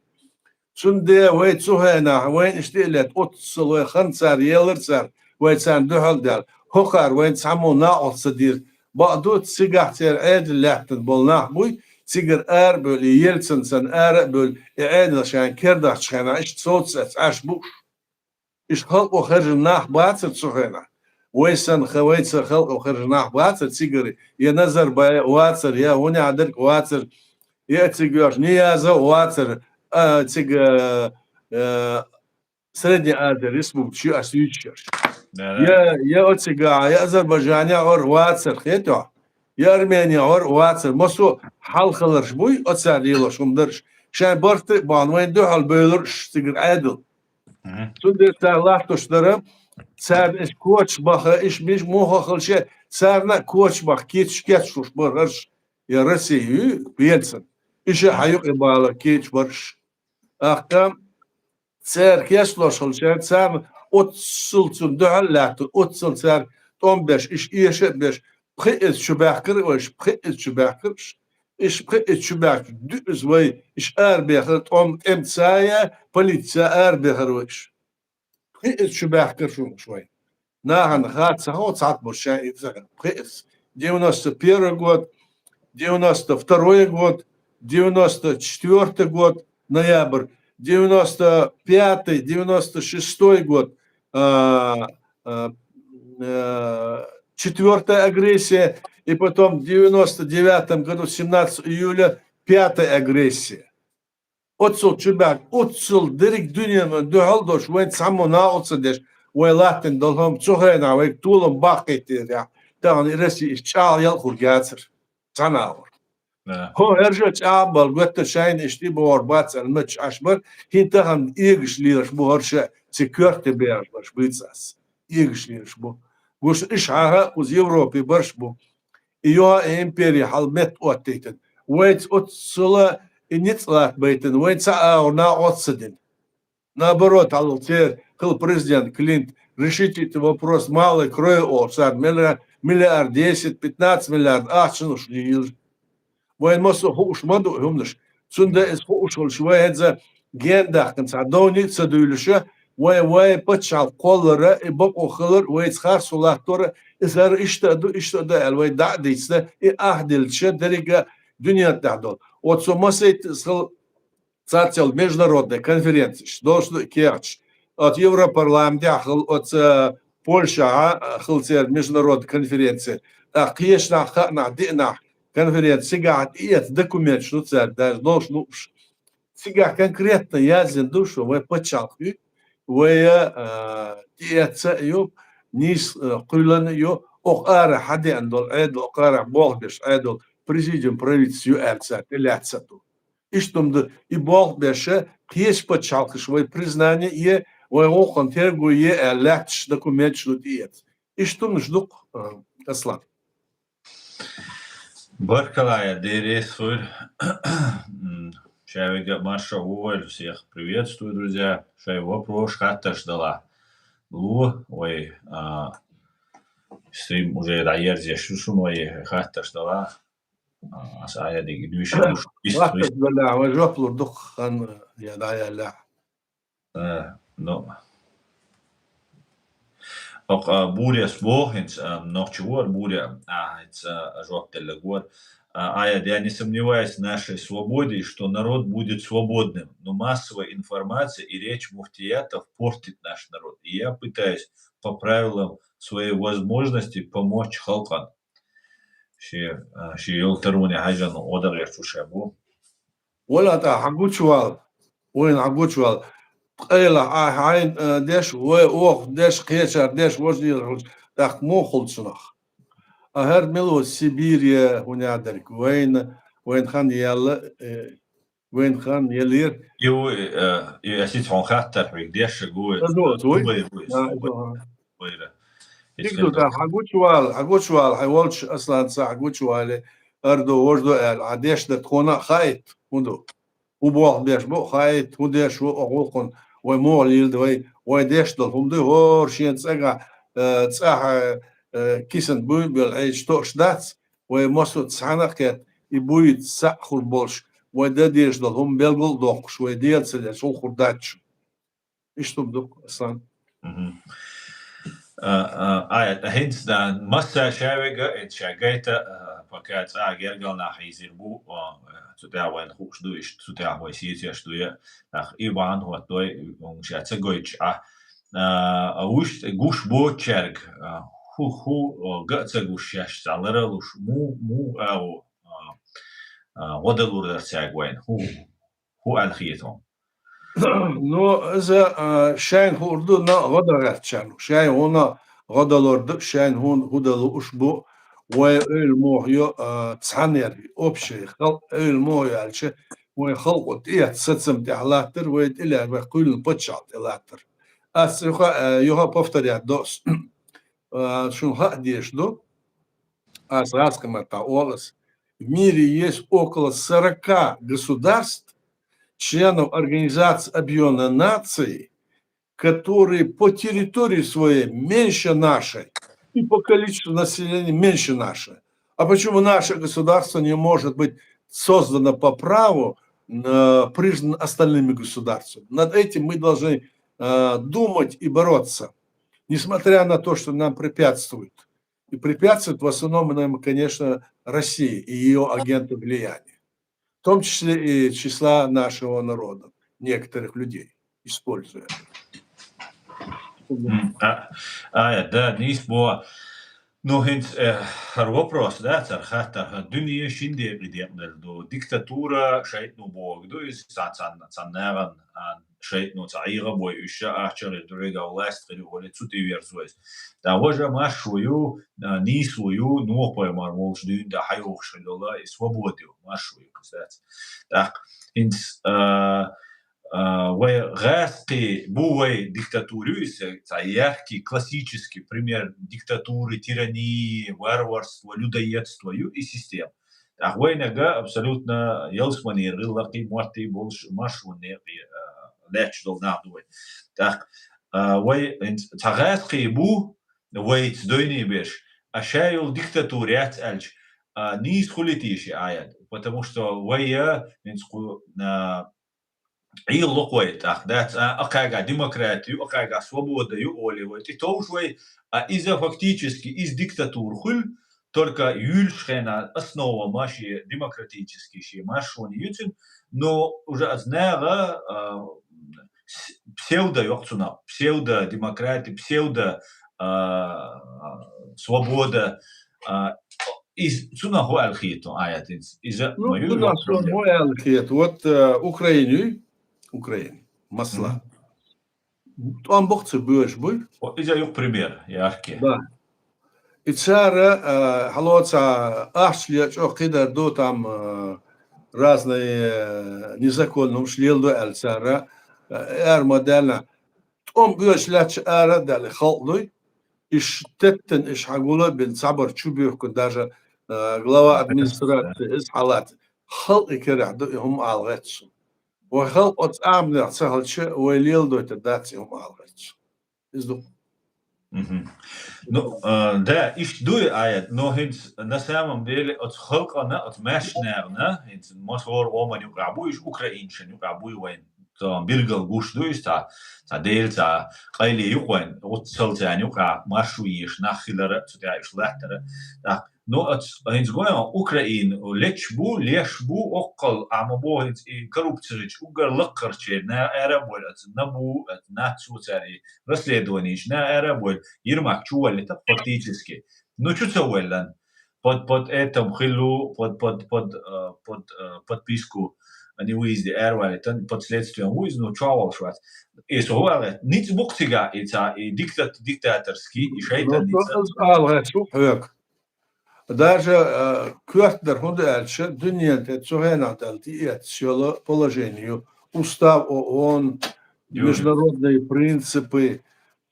Цундела вай цу хенахь, вайна иштта а летта, оццул вай хан цара елар цара, вай царна дуьхьал даьлла. ХӀокхара вайна цхьаммо накъост ца дира. Бакъду, цигахь церан Ӏедал лаьттина болу нах буй, цигара ара а бевлла, и Ельцин санна ара а бевлла, и Ӏедал шайна кердахчу хенахь иштта совцац Ӏаш бу уьш. Иштта халкъо хержа нах бацара цу хенахь. Вай санна, ха-, вайца халкъо хержа нах бацара цигара, я Назарбаев вацара, я хӀунехь дерг вацара, я цига йош Ниязов вацара, а, цига, э, Средняя Азия республика, шу ас юьйцуш ерш. Да, да. Я, я оцига, я Азербайджане ор вацара, хетахь? Я Армения ор вацара. Массо а хьалхаларш буй, оцара лелош хӀума дарш. Шайн барт а бахна, вайн дуьхьал бевлар уьш цигара Ӏедал. Мгм. Цундела цара латтош дара, царна иштта коча баха, иштта миш муха а хилча, царна а коча баха кийча кечлуш бара хӀорш, я Россия ю, Ельцин. Иштта хьан юкъе бала кийча барш. ТӀаккха цара кечлуш хилча, царна оццул цунна дуьхьал а лаьттина, оццул цара тӀом беш, иштта эша а беш, пхи иза чу баьхкира вайш, пхи иза чу баьхкира уьш. Иштта пхи иза чу баьхкира, дуьзза вай, иштта арабехара тӀом, тӀемаца я, полицеца арабехара вайш. Пхи иза чу баьхкира шуна уьш вай. Нахана хатта ца хов цхьаьна бу шайн иза, пхи иза. Девяносто первый год, девяносто второй год, девяносто четвёртый год, ноябрь, девяносто пятый, девяносто шестой год, а, а, а, четвёртая агрессия, и потом в девяносто девятом году, семнадцатого июля, пятая агрессия. Оццул чу баьхка, оццул дерриг дуьненан дуьхьал долуш, вайн цхьаммо накъост ца деш, вай латтина долу хӀума цу хенахь вайга толам баккхийтарехь, тахана и Россия иштта чӀагӀъяла хург яцара. Цхьана агӀор. Да. ХӀо хӀорш а чӀагӀбала гоьттара шайна иштта и бохур бац аьлла, маччахь Ӏаш бара, хӀинца тахана эгаш лелаш бу хӀорш а, ци коьрте бехаш барш буьйцу ас. Эгаш лелаш бу. Гуш иштта хьаха а кхуза Европе барш бу. И юха а импери хьал метта оттийтина. Вайца оццула и ницкъ латта байтина, вайн цхьа агӀор накъост ца дина. Наоборот, хьалха церан хилла президент Клинт, решите этот вопрос малой крови, олуш цара миллиард, миллиард десять, пятнадцать миллиард ахчанаш лийра. Вайн массо а хууш ма ду хӀуманаш. Цундела иза хууш волуш вай хӀинца гендаьккхина цхьа довни а ца дуьйлуша, вай, вай пачхьалкх кхоллара, и бакъо хилар, вайца харцо латтора, иза хӀара иштта а ду, иштта а ду аьлла, вай дӀа а дийцина, и ахь дилча, деррига дуьнен тӀехь долу. Оцу масейтта иза хилла царцел международная конференцеш, долуш ду и кехаташ. Оцу Европарламентехь хилла, оцу Польшахь хилла церан международная конференция. ТӀаккха кхечанахь, хаанахь, диънахь конференция, цигахь тӀеэца документаш ду цара, даже долуш ду уьш. Цигахь конкретно яздина ду, шо вай пачхьалкх ю, вай, а, тӀеэца а ю, нийса, а, кхоьллина а ю, окху ара хьадеана долу Ӏедал, окху ара болх беш Ӏедал, президиум правительства ю аьлла цара тӀелаьцна ду. Иштта хӀума ду, и болх беш, кхечу пачхьалкхаша вай признание е, вай гӀуллакхана терго е аьлла лаьтташ документаш ду тӀеэца. Иштта хӀуманаш ду-кх, а, Аслан. Баркалла, я деррис вуьйр. М, ша вега марша ву вай, всех приветствую, друзья. Шайн вопрос, хаттарш дала. Лу, вай, а, стрим уже дӀаерзеш ю шуна, вай хаттарш дала. А, аса ая диг дуьйш, дуьйш, дуьйш. Хаттарш далахь, вай жоп лур ду-кх хан я дӀаяьллехь. Э, ну. Ок, а, Буряс боху хӀинца, а, нохчи вора Буря, а, хӀинца, а, жоп делла гора. А, Ая, я не сомневаюсь в нашей свободе, что народ будет свободным, но массовая информация и речь муфтиятов портит наш народ. И я пытаюсь по правилам своей возможности помочь халкъан. Ши, а, ши йолу тароне хьаьжжина гӀо дан гӀерташ ву ша бу. Вала тӀа хьан гучувал, вайна хьан гучувал. Къайла хьайн, а, деш, вай оха деш, кхечара деш, важнера хилча, тӀаккха муха хуьлу цунах? А хӀара мила ву Сибире, хӀун ядарг, вайна, вайна хан яьлла, э, вайн хан ялир. Ю, э, ю асиц хьон хаттар хьвиг дешшаг ву. Азот, вуй? Вуй, вуй, Да, вуй. Азот. Вуйра. Дик ду, да, хьа гучвал, хьа гучвал, хьа волч Аслан ца хьа гучвале, ардо, вождо аьл, а деш да тхона хаит, хунду. Убох деш бу, хаит, ху деш ву, огулкун, вай мол йилд, вай, вай деш дол, хунду, хор, шен цага, э, цаха, э, кисан буй, бел, эй, што, шдац, вай мосу цана кет, и буй ца хур болш, вай да деш дол, хум белгул дохш, вай дел целеш, хул хур дач. Иштум дук, Аслан. Мгм. А, а, а, а, хинц да, масса шавега, эт шагайта, а, пока ца гергал на хизир бу, а, цу тя вайн хуш ду, иш, цу тя вай сиетеш ду я, ах, и бан хот дой, он ша ца гойч, а, а, а, уш, гуш бо черг, а, ху, ху, а, га ца гуш шаш, ца лара луш, му, му, а, о, а, а, вода лур дар ца гойн, ху, ху алхиетон. Ну, за, а, шайн хурду на года гачану. Шайн хуна года лорду, шайн хун худалу ушбу. Вай эл мохё, а, цанер, общий, хал, эл мохё алча. Вай халкъу тият сацам тя латыр, вай тиля, вай кулн пачал тя латыр. Ас юха, а, юха повторят дос. А, шун ха деш ду. Ас раскамата олас. В мире есть около сорока государств, членов Организации Объединенных Наций, которые по территории своей меньше нашей и по количеству населения меньше нашей. А почему наше государство не может быть создано по праву, э, признано остальными государствами? Над этим мы должны, э, думать и бороться, несмотря на то, что нам препятствуют. И препятствует в основном, наверное, конечно, России и её агенту влияния, в том числе и числа нашего народа, некоторых людей, используя. М, а, а, да, нис бо. Ну, хинц, э, хар вопрос, да, цар хаттар, ха, дуния шинде идея ду. Диктатура, шайтну бог, ду, из ца-, ца-, ца-, наган, а, шайтну ца айга бой, уша, а, чары, дурига власть, кыри, оли, цути верзуэс. Да, вожа машую, а, нисую, ну, пой мар, молш дюн, да, хайох шилола, и свободию, машую, кстати. Так, хинц, а, а, вай гъаски бу вай диктатуру, ис, ца яркий, классический пример диктатуры, тирании, варварства, людоедства, ю и систем. Так, вайнага абсолютно ялсмани рыллаки, морти болш, машвуни, а, леч дол нах дуй. Так, а, вай, ин, ца гъаски бу, вай цдойни беш, а шаюл диктатурят альч, а, нис хулитиши аят. Потому что вай, а, ин, цку, а, Ил лукъвай тӀаккха, дац, а, акхайга демократию, акхайга свободаю оли вай. ТӀе товш вай, а иза фактически, из диктатура хуьл, только юлш хена основа маши демократически ши машуни юцин, но уже аз нага, а, с-, псевдо йокъ цунах, псевдо демократия, псевдо, а, свобода, а, из цунах ху алхиту аятинц. Иза Ну, моюй цунах вот проблема. Ху алхит. Вот, э, Украинуй, Украин, масла. Мгм. ТӀом бухци буьш буй? О, иза юк пример, яркий. Да. И цара, э, хало ца ахчли чӀо кхидар ду там, э, разные, э, незаконно уж лел ду аьл цара, э, эр модельно. ТӀом буьш лач ара дали халкъ дуй. Иш теттен, иш хьагула бен цабар чу буьхкун даже, э, глава администрации из халат. Халкъ и керах ду, и хум алгъач. Вай халкъ оц амнех ца халча, вай лел дойта дац, и хум алгъач. Из ду. Мгм. Ну, э, да, иш дуй аят, но хинц на самом деле оц халкъана, оц машнарна, хинц масор оман юкъа буй, иш украиншан юкъа буй вайн. Цо биргал гуш дуй, иш ца, ца дел, ца къайли юкъ вайн, оццал ца юкъа, машу еш, нахилара, цу тя иш латтара. Так, ну, оц, хинц гоян, Украин, леч бу, леш бу, оккал, ама бо хинц и коррупцияч, угар лаккарче, на ара боль, оц, на бу, оц, на цу цари, расследованиеш, на ара боль, Ермак чу валли, так, фактически. Ну, чу ца валлан. Под, под этим хиллу, под, под, под, э, под, э, подписку, они выезде эрвали, тан под следствием выезд, ну, чё вал шват. И сувала, ниц букцига, и ца, и диктат-, диктаторский, и шайтан Ну, ниц. Алга, сухъёк. Даже коьртандар, хӀунда аьлча, дуьнен тӀа цу хенахь Дала тӀеэцна йолу положение ю, устав ООН, международные принципы,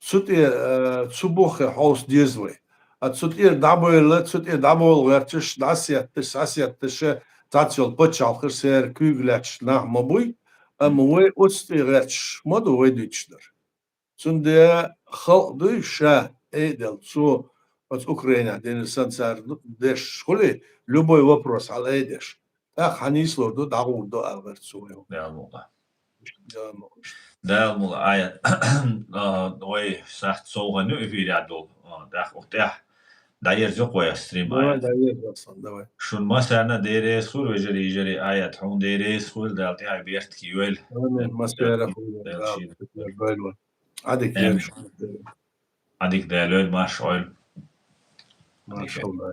цу тӀе, цу бухе хьовса деза вай. А цу тӀера дӀабевлла, цу тӀе дӀабовла гӀерташ, дӀасетташ, схьасетташ, цхьацца йолу пачхьалкхаш церан куьйга лаьтташ нах ма буй, амма вай оцу тӀе гӀерташ ма ду вай дуьйцуш дар. Цундела халкъ дуй ша айделла, цо оцу Украинехь дина санна цара деш хуьлий, любой вопрос хьала айдеш. ТӀаккха хьан нийслур ду, дӀагӀур ду аьлла гӀерта цо вай. Дала мукъ лахь. Дала мукъ лахь. Дала мукъ лахь, Аят. А, вай сахьт совгӀан ю эфирехь долу. А, тӀаккха тӀехь дӀаерза кхо я стрим, Аят. Давай, дӀаерза сан, давай. Шун массарна Дела реза хуьлда, вежарий, йижарий, Аят, хьуна Дела реза хуьлда, Дала тӀаьхье беркате йойла. Амин. Массарна хуьлда. Дала шен. Дала. Ӏадика Амин. Дела. Ӏадика Дела лойла, марша Ӏойла. Марша Ӏойла.